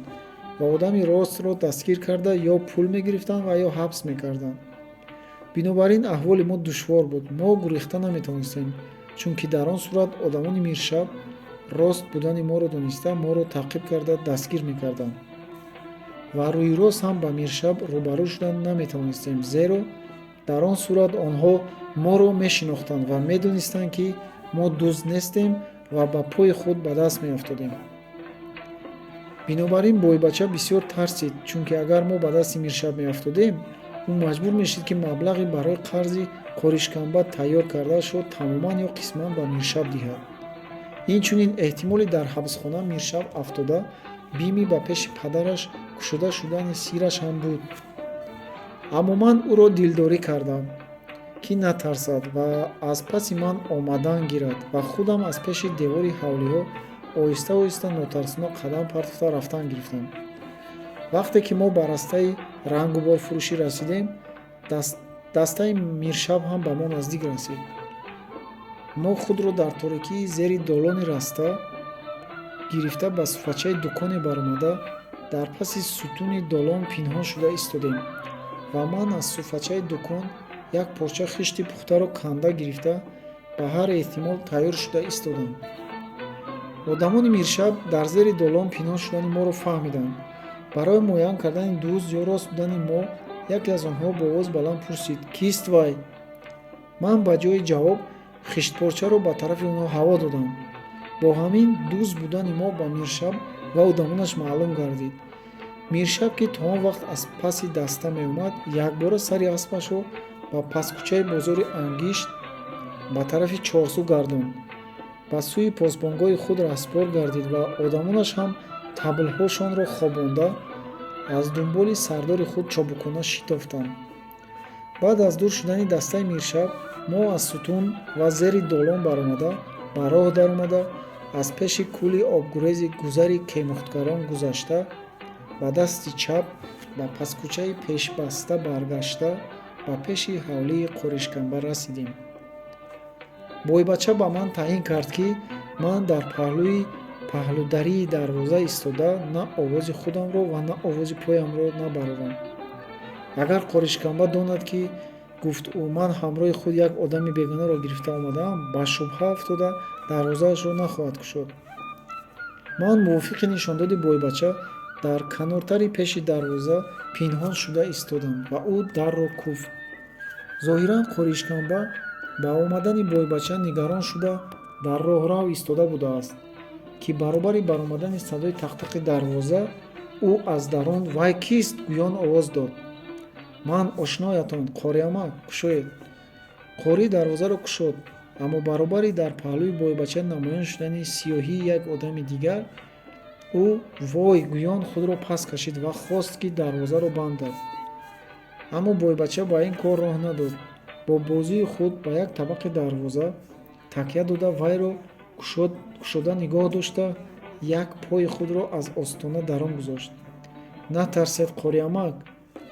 ва одами ростро дастгир карда ё пул мегирифтанд ва ё ҳабс мекарданд. Бинобар ин аҳволи мо душвор буд. Мо гурехта наметавонистем, чунки дар он сурат одамони Миршаб рост будани моро дониста, моро таъқиб карда дастгир мекарданд. Ва рӯйрост ҳам ба Миршаб рӯбарӯ шудан наметавонистем, зеро дар он сурат онҳо моро мешинохтанд ва медонистанд, ки мо дузд нестем ва ба пои худ ба даст меафтодем. Бинобар ин бойбача бисёр тарсид, чунки агар мо ба дасти Миршаб меафтодем, ӯ маҷбур мешид, ки маблағи барои қарзи Қоришканба тайёр кардаашро тамоман ё қисман ба Миршаб диҳад. Инчунин эҳтимоли дар ҳабсхона Миршаб афтода, бими ба пеши падараш кушода шудани сираш ҳам буд. Аммо ман ӯро дилдорӣ кардам, ки натарсад ва аз паси ман омадан гирад ва худам аз пеши девори ҳавлиҳо оҳиста оҳиста нотарсона қадам партофта рафтан гирифтам. Вақте ки мо ба растаи рангуборфурӯшӣ расидем, дастаи Миршаб ҳам ба мо наздик расид. Мо худро дар торикии зери долони раста гирифта, ба суфачаи дуконе баромада, дар паси сутуни долон пинҳон шуда истодем ва ман аз суфачаи дукон як порча хишти пухтаро канда гирифта, ба ҳар эҳтимол тайёр шуда истодам. Одамони Миршаб дар зери долон пинҳон шудани моро фаҳмиданд. Барои муайян кардани дузд ё рост будани мо яке аз онҳо бо овоз баланд пурсид: «Кист вай?» Ман ба ҷои ҷавоб хиштпорчаро ба тарафи онҳо ҳаво додам. Бо ҳамин дузд будани мо ба Миршаб ва одамонаш маълум гардид. Миршаб, ки то он вақт аз паси даста меомад, якбора сари аспашро ба пасткӯчаи бозори Ангишт ба тарафи Чорсу гардонд, ба сӯи посбонгоҳи худ раҳсипор гардид ва одамонаш ҳам таблҳошонро хобонда, аз дунболи сардори худ чобукона шитофтанд. Баъд аз дур шудани дастаи Миршаб, мо аз сутун ва зери долон баромада, ба роҳ даромада, аз пеши кӯли обгурези гузари кемухтгарон гузашта, ба дасти чап ба паскӯчаи пешбаста баргашта, ба пеши ҳавлии Қоришканба расидем. Бойбача ба ман таъин кард, ки ман дар паҳлӯи паҳлӯдарии дарвоза истода, на овози худамро ва на овози поямро набарорам. Агар Қоришканба донад, ки, гуфт ӯ, ман ҳамроҳи худ як одами бегонаро гирифта омадаам, ба шубҳа афтода, дарвозаашро нахоҳад кушод. Ман мувофиқи нишондоди бойбача дар канортари пеши дарвоза пинҳон шуда истодам ва ӯ дарро куфт. Зоҳиран, Қоришканба ба омадани бойбача нигарон шуда, дар роҳрав истода будааст, ки баробари баромадани садои тақтақи дарвоза ӯ аз дарун «Вай кист?» гӯён овоз дод. «Ман ошноятон, Қориамак, кушоед». Қорӣ дарвозаро кушод, аммо баробари дар паҳлӯи бойбача намоён шудани сиёҳии як одами дигар, ӯ «Вой» гӯён худро пас кашид ва хост, ки дарвозаро бандад. Аммо бойбача ба ин кор роҳ надод. Бо бозуи худ ба як табақи дарвоза такя дода, вайро кушода нигоҳ дошта, як пои худро аз остона дарун гузошт. «Натарсед, Қориамак,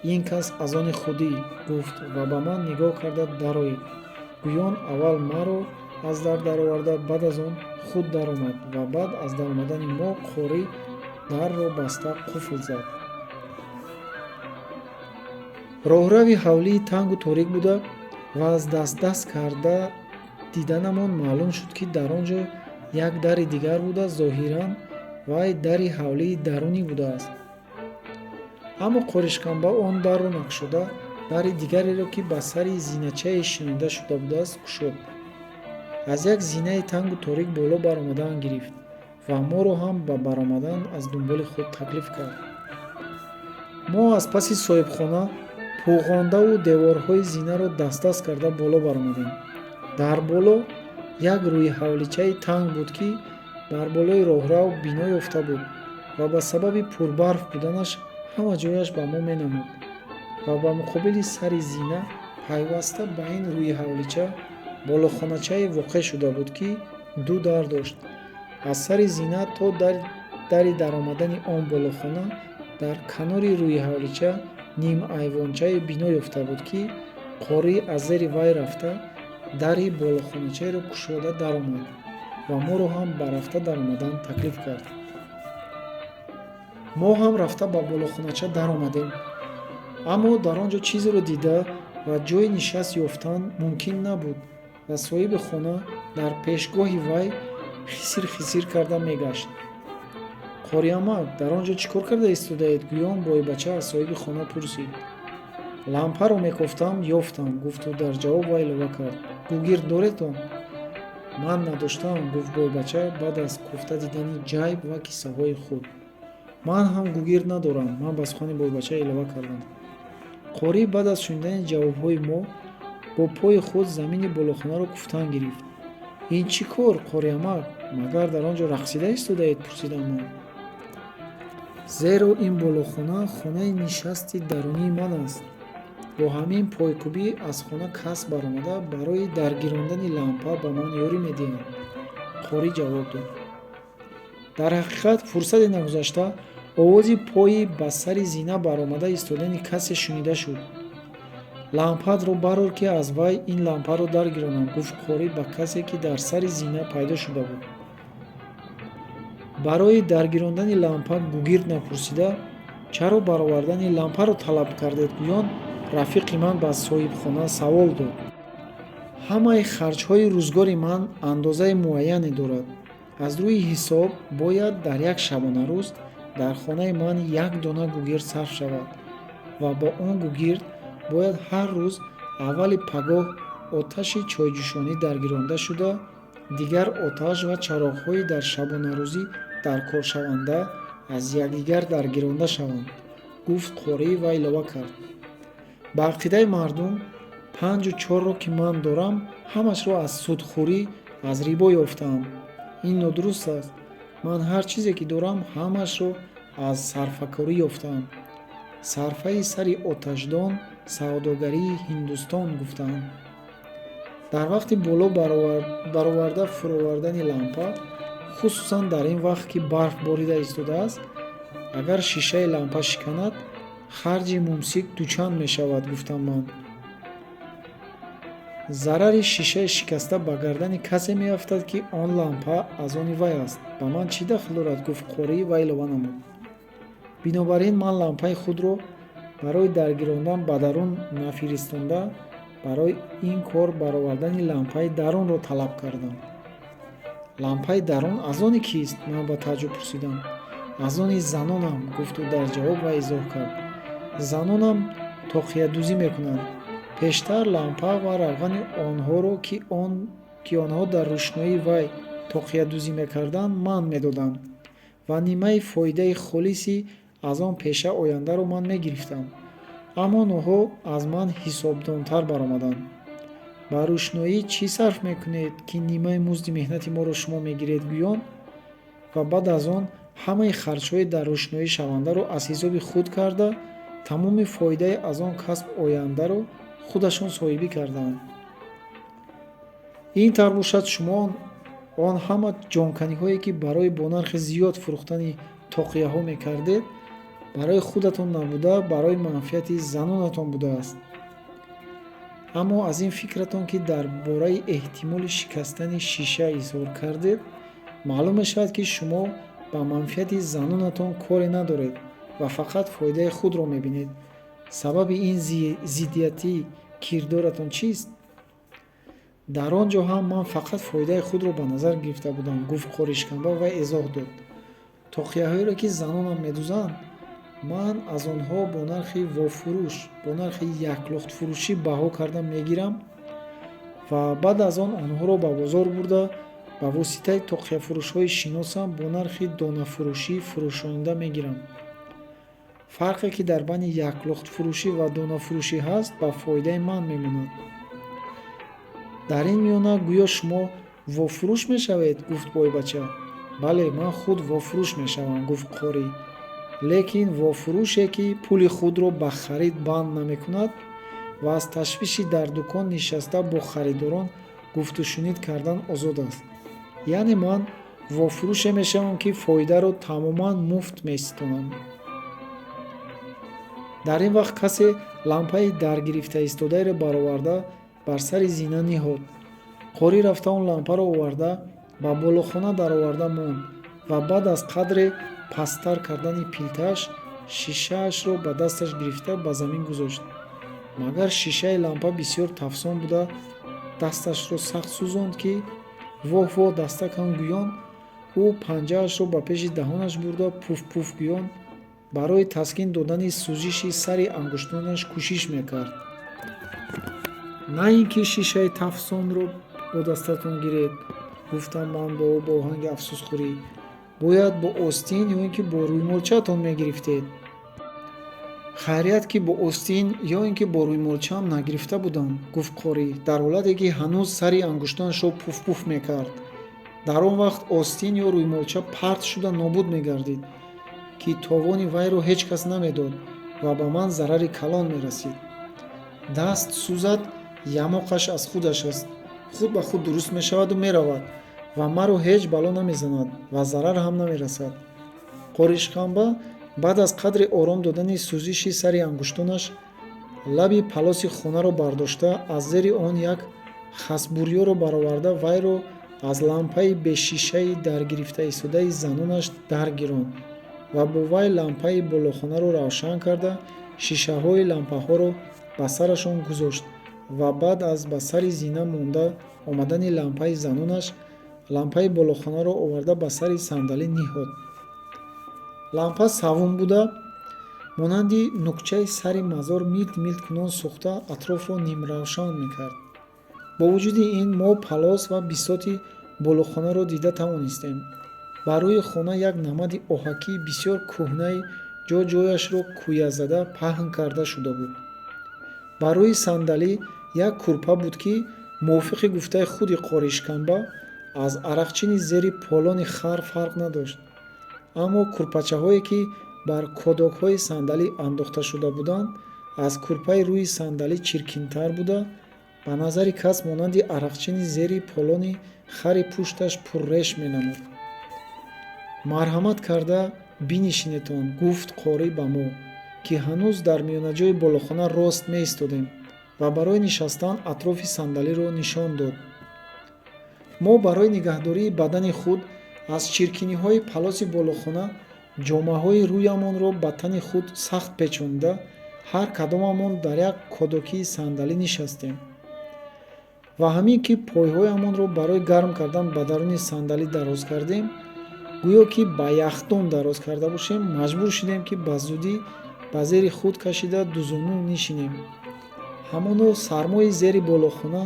ин кас аз они худӣ», гуфт ва ба ман нигоҳ карда, «Дароед», гӯён аввал маро аз дар дароварда, баъд аз он худ даромад ва баъд аз даромадани мо қорӣ дарро баста қуфл зад. Роҳрави ҳавлии тангу торик буда ва аз дастдаст карда диданамон маълум шуд, ки дар он ҷо як дари дигар буда, зоҳиран вай дари ҳавлии дарунӣ будааст. Аммо Қоришканба он дарро накушода, дари дигареро, ки ба сари зиначае шинонида шуда будааст, кушод. Аз як зинаи тангу торик боло баромадан гирифт ва моро ҳам ба баромадан аз дунболи худ таклиф кард. Мо аз паси соҳибхона пӯғондаву деворҳои зинаро дастдаст карда боло баромадем. Дар боло як рӯиҳавличаи танг буд, ки бар болои роҳрав бино ёфта буд ва ба сабаби пурбарф буданаш ҳама ҷояш ба мо менамуд ва ба муқобили сари зина пайваста ба ин рӯиҳавлича болохоначае воқеъ шуда буд, ки ду дар дошт. Аз сари зина то дари даромадани он болохона дар канори рӯиҳавлича нимайвончае бино ёфта буд, ки қорӣ аз зери вай рафта, дари болохоначаеро кушода даромад ва моро ҳам ба рафта даромадан таклиф кард. Мо ҳам рафта ба болохонача даромадем, аммо дар он ҷо чизеро дида ва ҷойи нишаст ёфтан мумкин набуд ва соҳиби хона дар пешгоҳи вай хисир хисир карда мегашт. «Қориамак, дар он ҷо чӣ кор карда истодаед?» гӯён бойбача аз соҳиби хона пурсид. «Лампаро мекофтам, ёфтам», гуфту дар ҷавоб вай илова кард: «Гугирд доредон?» «Ман надоштаам», гуфт бойбача баъд аз кофта дидани ҷайб ва киссаҳои худ. «Ман ҳам гугирд надорам», ман ба сухани бойбача илова кардам. Қорӣ баъд аз шунидани ҷавобҳои мо бо пои худ замини болохонаро куфтан гирифт. «Ин чӣ кор, Қориамак, магар дар он ҷо рақсида истодаед?» пурсидам ман. «Зеро ин болохона хонаи нишасти дарунии ман аст. Бо ҳамин пойкӯбӣ аз хона кас баромада, барои даргирондани лампа ба ман ёрӣ медиҳад», қорӣ ҷавоб дод. Дар ҳақиқат, фурсате нагузашта, овози пои ба сари зина баромада истодани касе шунида шуд. «Лампаатро барор, ки аз вай ин лампаро даргиронам», гуфт қорӣ ба касе, ки дар сари зина пайдо шуда буд. «Барои даргирондани лампа гугирд напурсида, чаро баровардани лампаро талаб кардед?» гӯён рафиқи ман ба соҳибхона савол дод. «Ҳамаи харҷҳои рӯзгори ман андозаи муайяне дорад. Аз рӯи ҳисоб бояд дар як шабонарӯз дар хонаи ман як дона гугирд сарф шавад ва бо он гугирд бояд ҳар рӯз аввали пагоҳ оташи чойҷӯшонӣ даргиронда шуда, дигар оташ ва чароғҳои дар шабонарӯзӣ даркоршаванда аз якдигар даргиронда шаванд», гуфт қорӣ ва илова кард: «Ба ақидаи мардум, панҷу чорро, ки ман дорам, ҳамашро аз судхӯрӣ, аз рибо ёфтаам. Ин нодуруст аст. Ман ҳар чизе ки дорам, ҳамашро аз сарфакорӣ ёфтаам. Сарфаи сари оташдон савдогарии Ҳиндустон гуфтаанд. Дар вақти боло бароварда фуровардани лампа, хусусан дар ин вақт, ки барф борида истодааст, агар шишаи лампа шиканад, харҷи мумсик дучанд мешавад, гуфтам ман. Зарари шишаи шикаста ба гардани касе меафтад, ки он лампа аз они вай аст. Ба ман чӣ дахл дорад, гуфт қорӣ ва илова намуд: бинобар ин ман лампаи худро барои даргирондан ба дарун нафиристонда, барои ин кор баровардани лампаи дарунро талаб кардам. Лампаи дарун аз они кист? Ман ба тааҷҷуб пурсидам. Аз они занонам, гуфт ӯ дар ҷавоб ва изоҳ кард: занонам тоқиядӯзӣ мекунанд. Пештар лампа ва равғани онҳоро, ки онҳо дар рӯшноии вай тоқиядӯзӣ мекарданд, ман медодам ва нимаи фоидаи холиси аз он пеша ояндаро ман мегирифтам. Аммо онҳо аз ман ҳисобдонтар баромаданд. Ба рӯшноӣ чӣ сарф мекунед, ки нимаи музди меҳнати моро шумо мегиред, гӯён, ва баъд аз он ҳамаи харҷҳои дар рӯшноӣ шавандаро аз ҳисоби худ карда, тамоми фоидаи аз он касб ояндаро худашон соҳибӣ кардаанд. Ин тавр бошад, шумо он ҳама ҷонканиҳое, ки барои бо нархи зиёд фурӯхтани тоқияҳо мекардед, барои худатон набуда, барои манфиати занонатон будааст. Аммо аз ин фикратон, ки дар бораи эҳтимоли шикастани шиша изҳор кардед, маълум мешавад, ки шумо ба манфиати занонатон коре надоред ва фақат фоидаи худро мебинед. Сабаби ин зиддияти кирдоратон чист? Дар он ҷо ҳам ман фақат фоидаи худро ба назар гирифта будам, гуфт қори Шикамба ва эзоҳ дод: тоқияҳоеро, ки занонам медӯзанд, ман аз онҳо бо нархи вофурӯш, бо нархи яклухтфурӯшӣ баҳо карда мегирам ва баъд аз он онҳоро ба бозор бурда, ба воситаи тоқияфурӯшҳои шиносам бо нархи донафурӯшӣ фурӯшонида мегирам. Фарқе, ки дар байни яклухтфурӯшӣ ва донафурӯшӣ ҳаст, ба фоидаи ман мемонад. Дар ин миёна гӯё шумо вофурӯш мешавед, гуфт бойбача. Бале, ман худ вофурӯш мешавам, гуфт қорӣ, лекин вофурӯше, ки пули худро ба харид банд намекунад ва аз ташвиши дар дукон нишаста бо харидорон гуфтушунид кардан озод аст. Яъне ман вофурӯше мешавам, ки фоидаро тамоман муфт меситонам. Дар ин вақт касе лампаи даргирифта истодаеро бароварда бар сари зина ниҳод. Қорӣ рафта он лампаро оварда ба болохона дароварда монд ва баъд аз қадре пасттар кардани пилтааш шишаашро ба дасташ гирифта ба замин гузошт. Магар шишаи лампа бисёр тафсон буда, дасташро сахт сӯзонд, ки воҳ, воҳ, дастакам гӯён, ӯ панҷаашро ба пеши даҳонаш бурда, пуф-пуф гӯён барои таскин додани сӯзиши сари ангуштонаш кӯшиш мекард. На ин ки шишаи тафсонро бо дастатон гиред, гуфтам ман ба ӯ бо оҳанги афсӯсхӯрӣ, бояд бо остин ё ин ки бо рӯймолчаатон мегирифтед. Хайрият, ки бо остин ё ин ки бо рӯймолчаам нагирифта будам, гуфт қорӣ дар ҳолате, ки ҳанӯз сари ангуштонашро пуф-пуф мекард. Дар он вақт остин ё рӯймолча парт шуда нобуд мегардид, ки товони вайро ҳеҷ кас намедод ва ба ман зарари калон мерасид. Даст сӯзад, ямоқаш аз худаш аст, худ ба худ дуруст мешаваду меравад ва маро ҳеҷ бало намезанад ва зарар ҳам намерасад. Қори Шикамба баъд аз қадри ором додани сӯзиши сари ангуштонаш лаби палоси хонаро бардошта, аз зери он як хасбурёро бароварда, вайро аз лампаи бешишаи даргирифта истодаи занонаш даргиронд ва бо вай лампаи болохонаро равшан карда, шишаҳои лампаҳоро ба сарашон гузошт ва баъд аз ба сари зина монда омадани лампаи занонаш лампаи болохонаро оварда ба сари сандалӣ ниҳод. Лампа савум буда, монанди нукчаи сари мазор милт милт кунон сӯхта, атрофро нимравшан мекард. Бо вуҷуди ин мо палос ва бисоти болохонаро дида тавонистем. Бар рӯи хона як намади оҳакии бисёр кӯҳнаи ҷо ҷояшро кӯязада паҳн карда шуда буд. Бар рӯи сандалӣ як кӯрпа буд, ки мувофиқи гуфтаи худи қори Шикамба аз арақчини зери полони хар фарқ надошт. Аммо кӯрпачаҳое, ки бар кодокҳои сандалӣ андохта шуда буданд, аз кӯрпаи рӯи сандалӣ чиркинтар буда, ба назари кас монанди арақчини зери полони хари пушташ пурреш менамуд. Марҳамат карда бинишинетон, гуфт қорӣ ба мо, ки ҳанӯз дар миёнаҷои болохона рост меистодем, ва барои нишастан атрофи сандалиро нишон дод. Мо барои нигаҳдории бадани худ аз чиркиниҳои палоси болохона ҷомаҳои рӯямонро ба тани худ сахт печонида, ҳар кадомамон дар як кодокии сандалӣ нишастем. Ва ҳамин ки пойҳоямонро барои гарм кардан ба даруни сандалӣ дароз кардем, гӯё ки ба яхдон дароз карда бошем, маҷбур шудем, ки ба зудӣ ба зери худ кашида дузону нишинем. Ҳамоно сармои зери болохона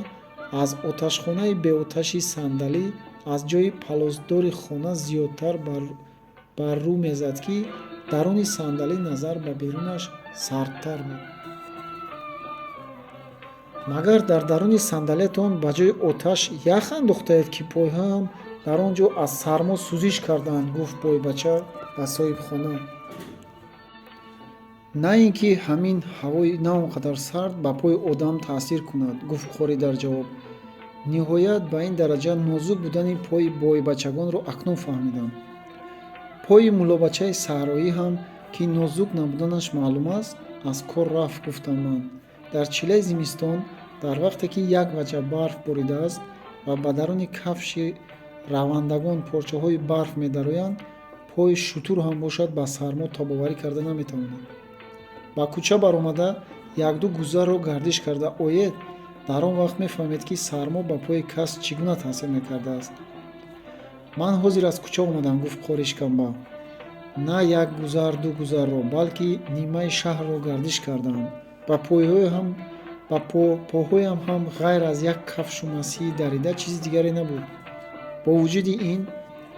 аз оташхонаи беоташи сандалӣ аз ҷои палосдори хона зиёдтар бар рӯ мезад, ки даруни сандалӣ назар ба берунаш сардтар буд. Магар дар даруни сандалиятон ба ҷои оташ ях андохтаед, ки пойҳоям дар он ҷо аз сармо сӯзиш карданд, гуфт бойбача ба соҳибхона. На ин ки ҳамин ҳавои на он қадар сард ба пои одам таъсир кунад, гуфт қорӣ дар ҷавоб. Ниҳоят ба ин дараҷа нозук будани пои бойбачагонро акнун фаҳмидам. Пои муллобачаи саҳроӣ ҳам, ки нозук набуданаш маълум аст, аз кор рафт, гуфтам ман. Дар чилаи зимистон, дар вақте ки як ваҷаб барф боридааст ва ба даруни кафши равандагон порчаҳои барф медароянд, пои шутур ҳам бошад, ба сармо тобоварӣ карда наметавонад. Ба кӯча баромада якду гузарро гардиш карда оед, дар он вақт мефаҳмед, ки сармо ба пои кас чӣ гуна таъсир мекардааст. Ман ҳозир аз кӯча омадам, гуфт қори шикамба. На як гузар, ду гузарро, балки нимаи шаҳрро гардиш кардаам. Ба поҳоям ҳам ғайр аз як кафшу масии дарида чизи дигаре набуд. Бо вуҷуди ин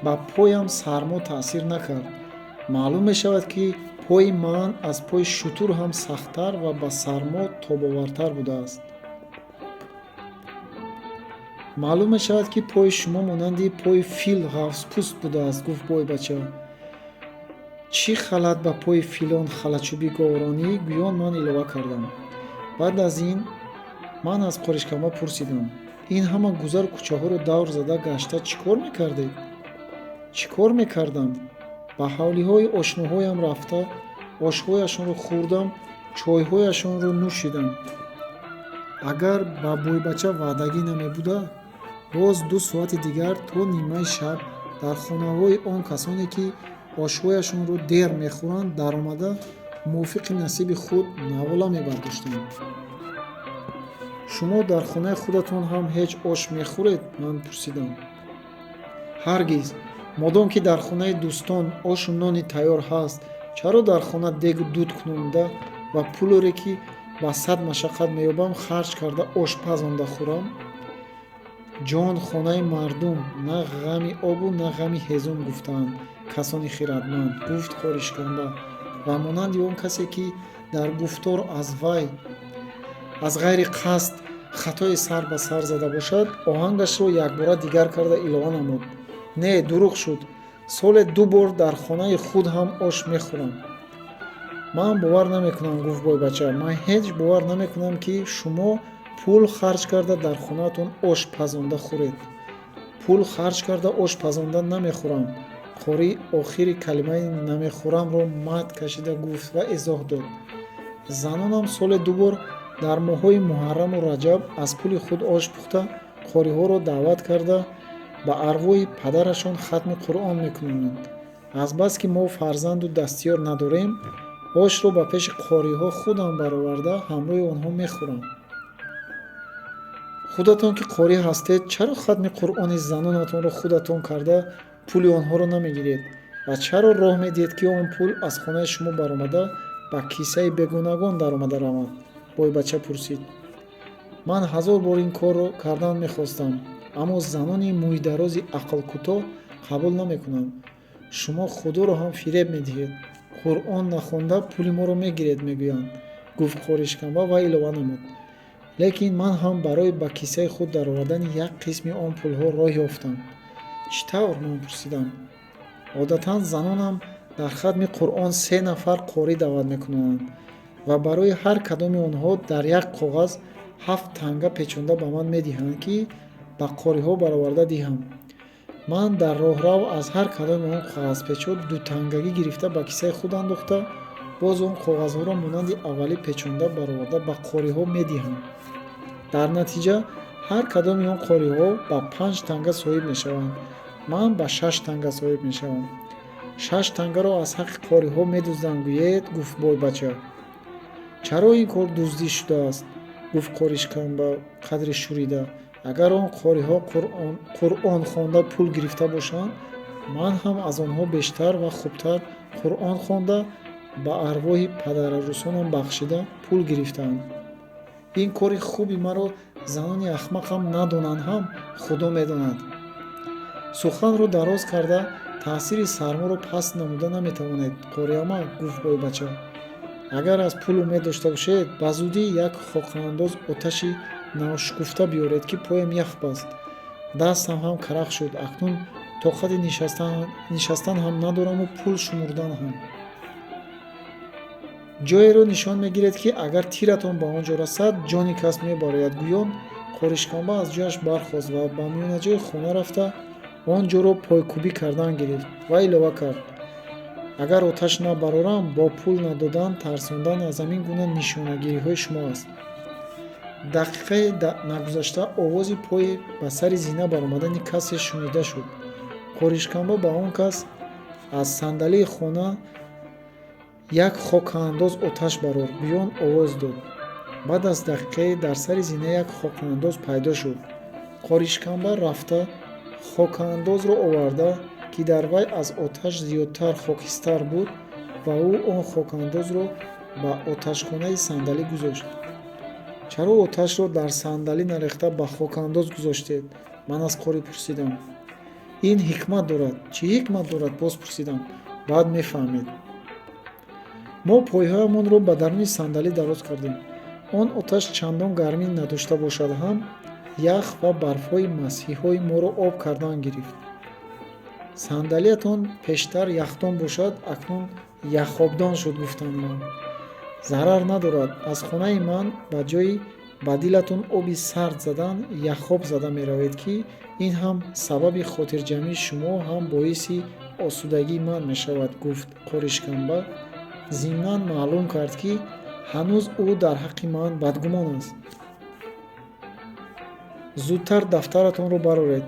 ба поям сармо таъсир накард. Маълум мешавад, ки пои ман аз пои шутур ҳам сахттар ва ба сармо тобовартар будааст. Маълум мешавад, ки пои шумо монанди пои фил ғафзпӯст будааст, гуфт бойбача. Чӣ халат ба пои филон халачӯби говронӣ, гӯён ман илова кардам. Баъд аз ин ман аз қоришкамба пурсидам: ин ҳама гузару кӯчаҳоро давр зада гашта чӣ кор мекардед? Чӣ кор мекардам? Ба ҳавлиҳои ошноҳоям рафта ошҳояшонро хӯрдам, чойҳояшонро нӯшидам. Агар ба бойбача ваъдагӣ намебуда, боз 2 соати дигар то нимаи шаб дар хонаҳои он касоне, ки ошҳояшонро дер мехӯранд, даромада мувофиқи насиби худ навола мебардоштам. Шумо дар хонаи худатон ҳам ҳеҷ ош мехӯред? Ман пурсидам. Ҳаргиз. Модом ки дар хонаи дӯстон ошу нони тайёр ҳаст, чаро дар хона дегу дуд кунонда ва пулоре, ки ба сад машаққат меёбам, харҷ карда ош пазонда хӯрам? Ҷон хонаи мардум, на ғами обу на ғами ҳезум, гуфтаанд касони хирадманд, гуфт қоришкамба ва монанди он касе, ки дар гуфтор аз ғайри қасд хатое сар ба сар зада бошад, оҳангашро якбора дигар карда илова намуд: не, дурӯғ шуд, соле 2 бор дар хонаи худ ҳам ош мехӯрам. Ман бовар намекунам, гуфт бойбача, ман ҳеҷ бовар намекунам, ки шумо пул харҷ карда дар хонаатон ош пазонда хӯред. Пул харҷ карда ош пазонда намехӯрам. Қорӣ охири калимаи намехӯрамро мад кашида гуфт ва изоҳ дод: занонам соле 2 бор дар моҳҳои муҳарраму раҷаб аз пули худ ош пухта, қориҳоро даъват карда ба арвоҳи падарашон хатми Қуръон мекунонанд. Азбаски мо фарзанду дастиёр надорем, ошро ба пеши қориҳо худам бароварда ҳамроҳи онҳо мехӯрам. Худатон ки қорӣ ҳастед, чаро хатми Қуръони занонатонро худатон карда пули онҳоро намегиред ва чаро роҳ медиҳед, ки он пул аз хонаи шумо баромада ба кисаи бегонагон даромада равад? Бойбача пурсид. Ман 1000 бор ин корро кардан мехостам, аммо занони мӯйдарози ақлкӯтоҳ қабул намекунанд. Шумо худоро ҳам фиреб медиҳед, Қуръон нахонда пули моро мегиред, мегӯянд, гуфт қоришкамба ва илова намуд: лекин ман ҳам барои ба кисаи худ даровардани як қисми он пулҳо роҳ ёфтам. Чӣ тавр? Ман пурсидам. Одатан занонам дар хатми Қуръон 3 нафар қорӣ даъват мекунанд. Ва барои ҳар кадоми онҳо дар як коғаз 7 танга печонда ба ман медиҳанд, ки ба қориҳо бароварда диҳам. Ман дар роҳрав аз ҳар кадоми он коғазпечҳо дутангагӣ гирифта, ба кисаи худ андохта, боз он коғазҳоро монанди аввалӣ печонда, бароварда ба қориҳо медиҳам. Дар натиҷа ҳар кадоми он қориҳо ба 5 танга соҳиб мешаванд, ман ба 6 танга соҳиб мешавам. 6 тангаро аз ҳаққи қориҳо медуздам, гӯед, гуфт бойбача. Чаро ин кор дуздӣ шудааст? Гуфт Қоришканба қадре шӯрида. Агар он қориҳо Қуръон хонда пул гирифта бошанд, ман ҳам аз онҳо бештар ва хубтар Қуръон хонда, ба арвоҳи падарарӯсонам бахшида, пул гирифтаам. Ин кори хуби маро занони ахмақам надонанд ҳам, Худо медонад. Суханро дароз карда, таъсири сарморо паст намуда наметавонед, қориамак, гуфт бойбача. Агар аз пул умед дошта бошед, ба зудӣ як хоқаандоз оташи навшукуфта биёред, ки поям ях баст, дастам ҳам карах шуд. Акнун тоқати нишастан ҳам надораму пул шумурдан ҳам. Ҷоеро нишон мегиред, ки агар тиратон ба он ҷо расад, ҷони кас мебарояд, гӯён Қоришканба аз ҷояш бархост ва ба миёнаҷои хона рафта, он ҷоро пойкӯбӣ кардан гирифт ва илова кард: агар оташ набарорам, бо пул надодан тарсондан аз ҳамин гуна нишонагириҳои шумо аст. Дақиқае нагузашта овози пои ба сари зина баромадани касе шунида шуд. Қоришканба ба он кас аз сандалии хона як хокаандоз оташ барор, гӯён овоз дод. Баъд аз дақиқае дар сари зина як хокаандоз пайдо шуд. Қоришканба рафта хокаандозро оварда, ки дар вай аз оташ зиёдтар хокистар буд, ва ӯ он хокаандозро ба оташхонаи сандалӣ гузошт. Чаро оташро дар сандалӣ нарехта, ба хокаандоз гузоштед? Ман аз қорӣ пурсидам. Ин ҳикмат дорад. Чӣ ҳикмат дорад? Боз пурсидам. Баъд мефаҳмед. Мо пойҳоямонро ба даруни сандалӣ дароз кардем. Он оташ чандон гармӣ надошта бошад ҳам, ях ва барфҳои масҳиҳои моро об кардан гирифт. Сандалиятон пештар яхдон бошад, акнун яхобдон шуд, гуфтам ман. Зарар надорад, аз хонаи ман ба ҷои ба дилатон оби сард задан, яхоб зада меравед, ки ин ҳам сабаби хотирҷамъии шумо, ҳам боиси осудагии ман мешавад, гуфт Қоришканба. Зимнан маълум кард, ки ҳанӯз ӯ дар ҳаққи ман бадгумон аст. Зудтар дафтаратонро бароред,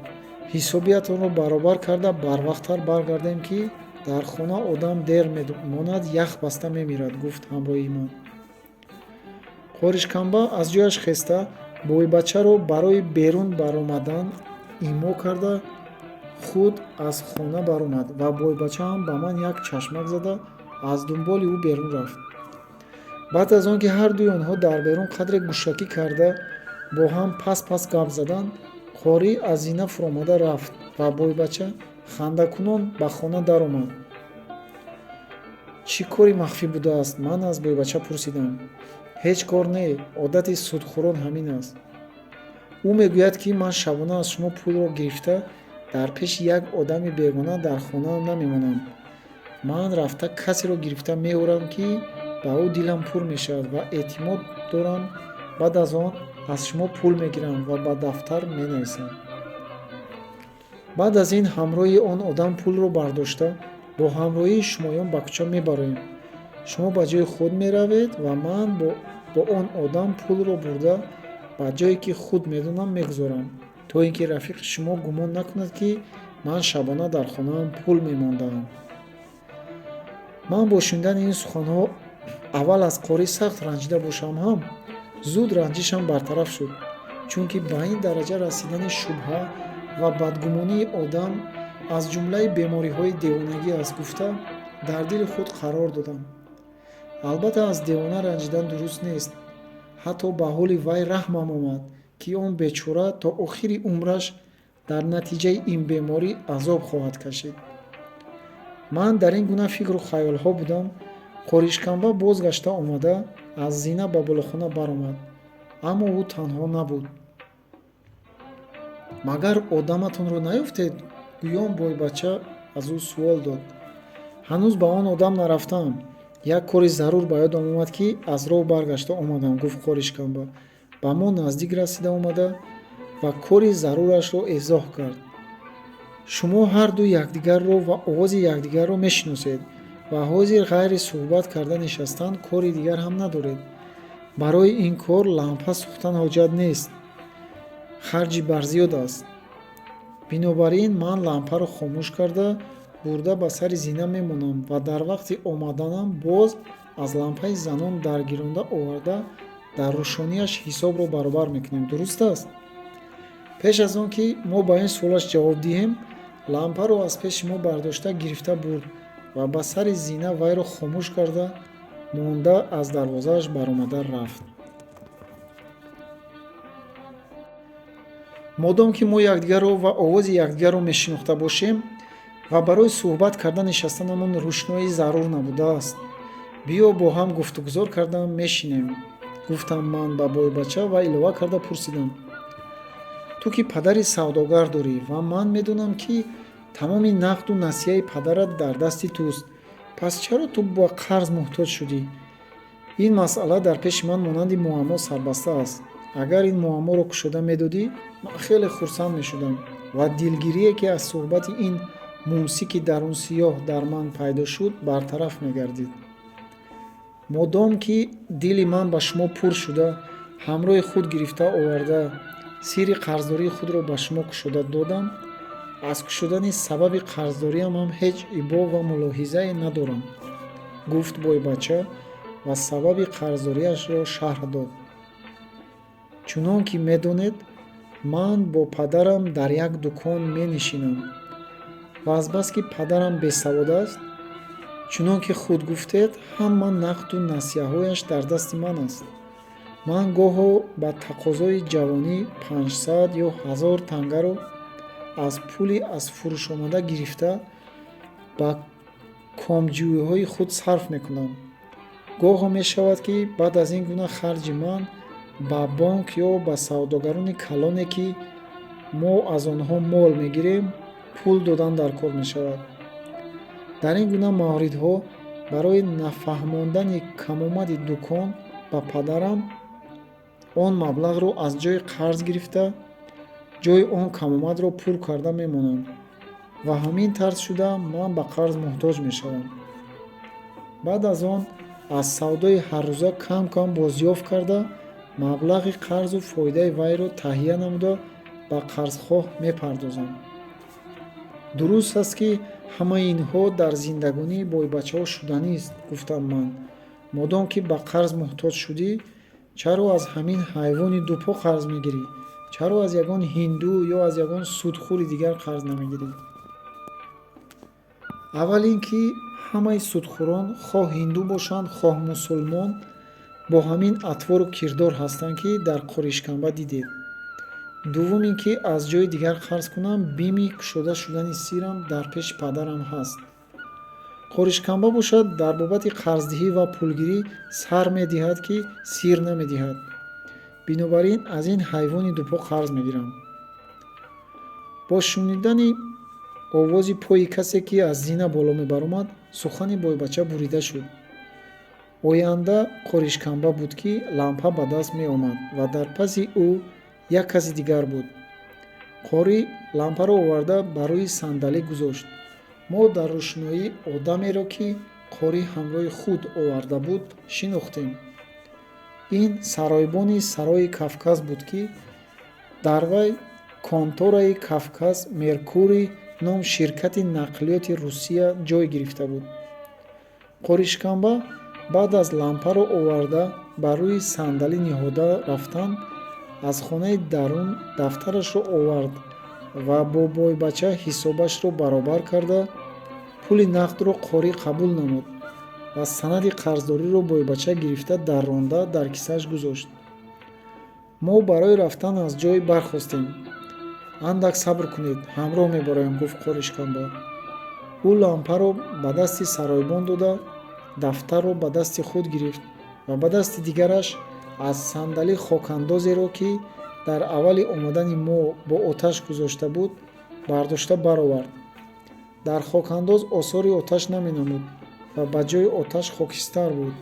ҳисобиятонро баробар карда, барвақттар баргардем, ки дар хона одам дер монад, ях баста мемирад, гуфт ҳамроҳии ман. Қоришканба аз ҷояш хеста, бойбачаро барои берун баромадан имо карда, худ аз хона баромад ва бойбача ҳам ба ман як чашмак зада, аз дунболи ӯ берун рафт. Баъд аз он ки ҳардуи онҳо дар берун қадре гӯшакӣ карда, бо ҳам пас пас гап заданд, қорӣ аз зина фуромада рафт ва бойбача хандакунон ба хона даромад. Чӣ кори махфӣ будааст? Ман аз бойбача пурсидам. Ҳеҷ кор не, одати судхӯрон ҳамин аст. Ӯ мегӯяд, ки ман шабона аз шумо пулро гирифта, дар пеши як одами бегона дар хонаам намемонам. Ман рафта касеро гирифта меорам, ки ба ӯ дилам пур мешавад ва эътимод дорам. Баъд аз он аз шумо пул мегирам ва ба дафтар менависам. Баъд аз ин ҳамроҳи он одам пулро бардошта, бо ҳамроҳии шумоён ба кӯча мебароем. Шумо ба ҷои худ меравед ва ман бо он одам пулро бурда, ба ҷое ки худ медонам, мегузорам, то ин ки рафиқи шумо гумон накунад, ки ман шабона дар хонаам пул мемондаам. Ман бо шунидани ин суханҳо аввал аз қорӣ сахт ранҷида бошам ҳам, зуд ранҷишам бартараф шуд, чунки ба ин дараҷа расидани шубҳа ва бадгумонии одам аз ҷумлаи бемориҳои девонагӣ аст, гуфта дар дили худ қарор додам. Албатта, аз девона ранҷидан дуруст нест. Ҳатто ба ҳоли вай раҳмам омад, ки он бечора то охири умраш дар натиҷаи ин беморӣ азоб хоҳад кашид. Ман дар ин гуна фикру хаёлҳо будам, Қоришканба бозгашта омада, аз зина ба болохона баромад, аммо ӯ танҳо набуд. Магар одаматонро наёфтед? Гӯён бойбача аз ӯ суол дод. Ҳанӯз ба он одам нарафтаам. Як кори зарур ба ёдам омад, ки аз роҳ баргашта омадам, гуфт Қоришканба, ба мо наздик расида омада ва кори зарурашро эзоҳ кард. Шумо ҳарду якдигарро ва овози якдигарро мешиносед ва ҳозир ғайри суҳбат карда нишастан кори дигар ҳам надоред. Барои ин кор лампа сӯхтан ҳоҷат нест, харҷи барзиёд аст. Бинобар ин ман лампаро хомӯш карда бурда ба сари зина мемонам ва дар вақти омаданам боз аз лампаи занон даргиронда оварда дар рӯшонияш ҳисобро баробар мекунем. Дуруст аст? Пеш аз он ки мо ба ин суолаш ҷавоб диҳем, лампаро аз пеши мо бардошта гирифта бурд ва ба сари зина вайро хомӯш карда монда аз дарвозааш баромада рафт. Модом ки мо якдигарро ва овози якдигарро мешинохта бошем ва барои суҳбат карда нишастанамон рӯшноӣ зарур набудааст, биё бо ҳам гуфтугузор карда мешинем, гуфтам ман ба бойбача ва илова карда пурсидам: ту ки падари савдогар дорӣ ва ман медонам, ки тамоми нақду насияи падарат дар дасти туст, пас чаро ту ба қарз муҳтоҷ шудӣ? Ин масъала дар пеши ман монанди муаммо сарбаста аст. Агар ин муамморо кушода медодӣ, ман хеле хурсанд мешудам ва дилгирие, ки аз суҳбати ин мумсики дарунсиёҳ дар ман пайдо шуд, бартараф мегардид. Модом ки дили ман ба шумо пур шуда, ҳамроҳи худ гирифта оварда сирри қарздории худро ба шумо кушода додам, аз кушодани сабаби қарздориам ҳам ҳеҷ ибо ва мулоҳизае надорам, гуфт бойбача ва сабаби қарздориашро шарҳ дод. Чунон ки медонед, ман бо падарам дар як дукон менишинам ва азбаски падарам бесавод аст, чунон ки худ гуфтед, ҳама нақду насияҳояш дар дасти ман аст. Ман гоҳо ба тақозои ҷавонӣ 500 ё 1000 тангаро аз пули аз фурӯшомада гирифта ба комҷӯиҳои худ сарф мекунам. Гоҳо мешавад, ки баъд аз ин гуна харҷи ман ба бонк ё ба савдогарони калоне, ки мо аз онҳо мол мегирем, пул додан дар кор мешавад. Дар ин гуна мавридҳо барои нафаҳмондани камомади дукон ба падарам он маблағро аз ҷои қарз гирифта ҷои он камомадро пур карда мемонам ва ҳамин тарз шуда ман ба қарз муҳтоҷ мешавам. Баъд аз он аз савдои ҳаррӯза кам-кам бозёфт карда маблағи қарзу фоидаи вайро таҳия намуда ба қарзхоҳ мепардозам. Дуруст аст, ки ҳамаи инҳо дар зиндагонии бойбачаҳо шуданист, гуфтам ман. Модом ки ба қарз муҳтоҷ шудӣ, чаро аз ҳамин ҳайвони дупо қарз мегирӣ? Чаро аз ягон ҳинду ё аз ягон судхӯри дигар қарз намегирӣ? Аввал ин ки ҳамаи судхӯрон, хоҳ ҳинду бошанд, хоҳ мусулмон, бо ҳамин атвору кирдор ҳастанд, ки дар Қоришканба дидед. Дуввум ин ки аз ҷои дигар қарз кунам, бими кушода шудани сирам дар пеши падарам ҳаст. Қоришканба бошад, дар бобати қарздиҳӣ ва пулгирӣ сар медиҳад, ки сир намедиҳад. Бинобар ин аз ин ҳайвони дупо қарз мегирам. Бо шунидани овози пои касе, ки аз зина боло мебаромад, сухани бойбача бурида шуд. Оянда Қоришканба буд, ки лампа ба даст меомад ва дар паси ӯ як каси дигар буд. Қорӣ лампаро оварда ба рӯи сандалӣ гузошт. Мо дар рӯшноӣ одамеро, ки қорӣ ҳамроҳи худ оварда буд, шинохтем. Ин саройбони сарои Кавказ буд, ки дар вай контораи Кавказ Меркурий ном ширкати нақлиёти Русия ҷой гирифта буд. Қоришканба баъд аз лампаро оварда ба рӯи сандалӣ ниҳода рафтан, аз хонаи дарун дафтарашро овард ва бо бойбача ҳисобашро баробар карда пули нақдро қорӣ қабул намуд ва санади қарздориро бойбача гирифта дарронда дар кисааш гузошт. Мо барои рафтан аз ҷой бархостем. Андак сабр кунед, ҳамроҳ мебароем, гуфт Қоришканба. Ӯ лампаро ба дасти саройбон дода, дафтарро ба дасти худ гирифт ва ба дасти дигараш аз сандалӣ хокандозеро, ки дар аввали омадани мо бо оташ гузошта буд, бардошта баровард. Дар хокандоз осори оташ наменамуд. Ва ба ҷои оташ хокистар буд.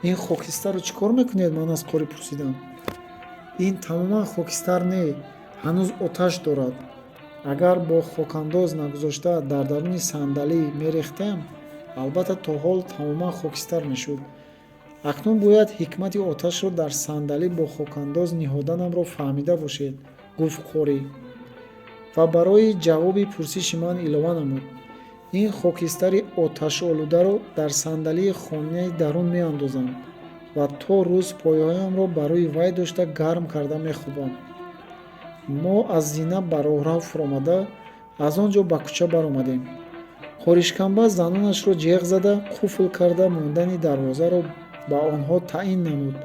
Ин хокистарро чӣ кор мекунед? Ман аз қорӣ пурсидам. Ин тамоман хокистар не, ҳанӯз оташ дорад. Агар бо хокандоз нагузошта, дар даруни сандалӣ мерехтем, албатта, то ҳол тамоман хокистар мешуд. Акнун бояд ҳикмати оташро дар сандалӣ бо хокандоз ниҳоданамро фаҳмида бошед, гуфт қорӣ ва барои ҷавоби пурсиши ман илова намуд: Ин хокистари оташолударо дар сандалии хонаи дарун меандозам ва то рӯз пойҳоямро ба рӯи вай дошта, гарм карда мехобам. Мо аз зина ба роҳрав фуромада, аз он ҷо ба кӯча баромадем. Қоришканба занонашро ҷеғ зада, қуфл карда мондани дарвозаро ба онҳо таъин намуд.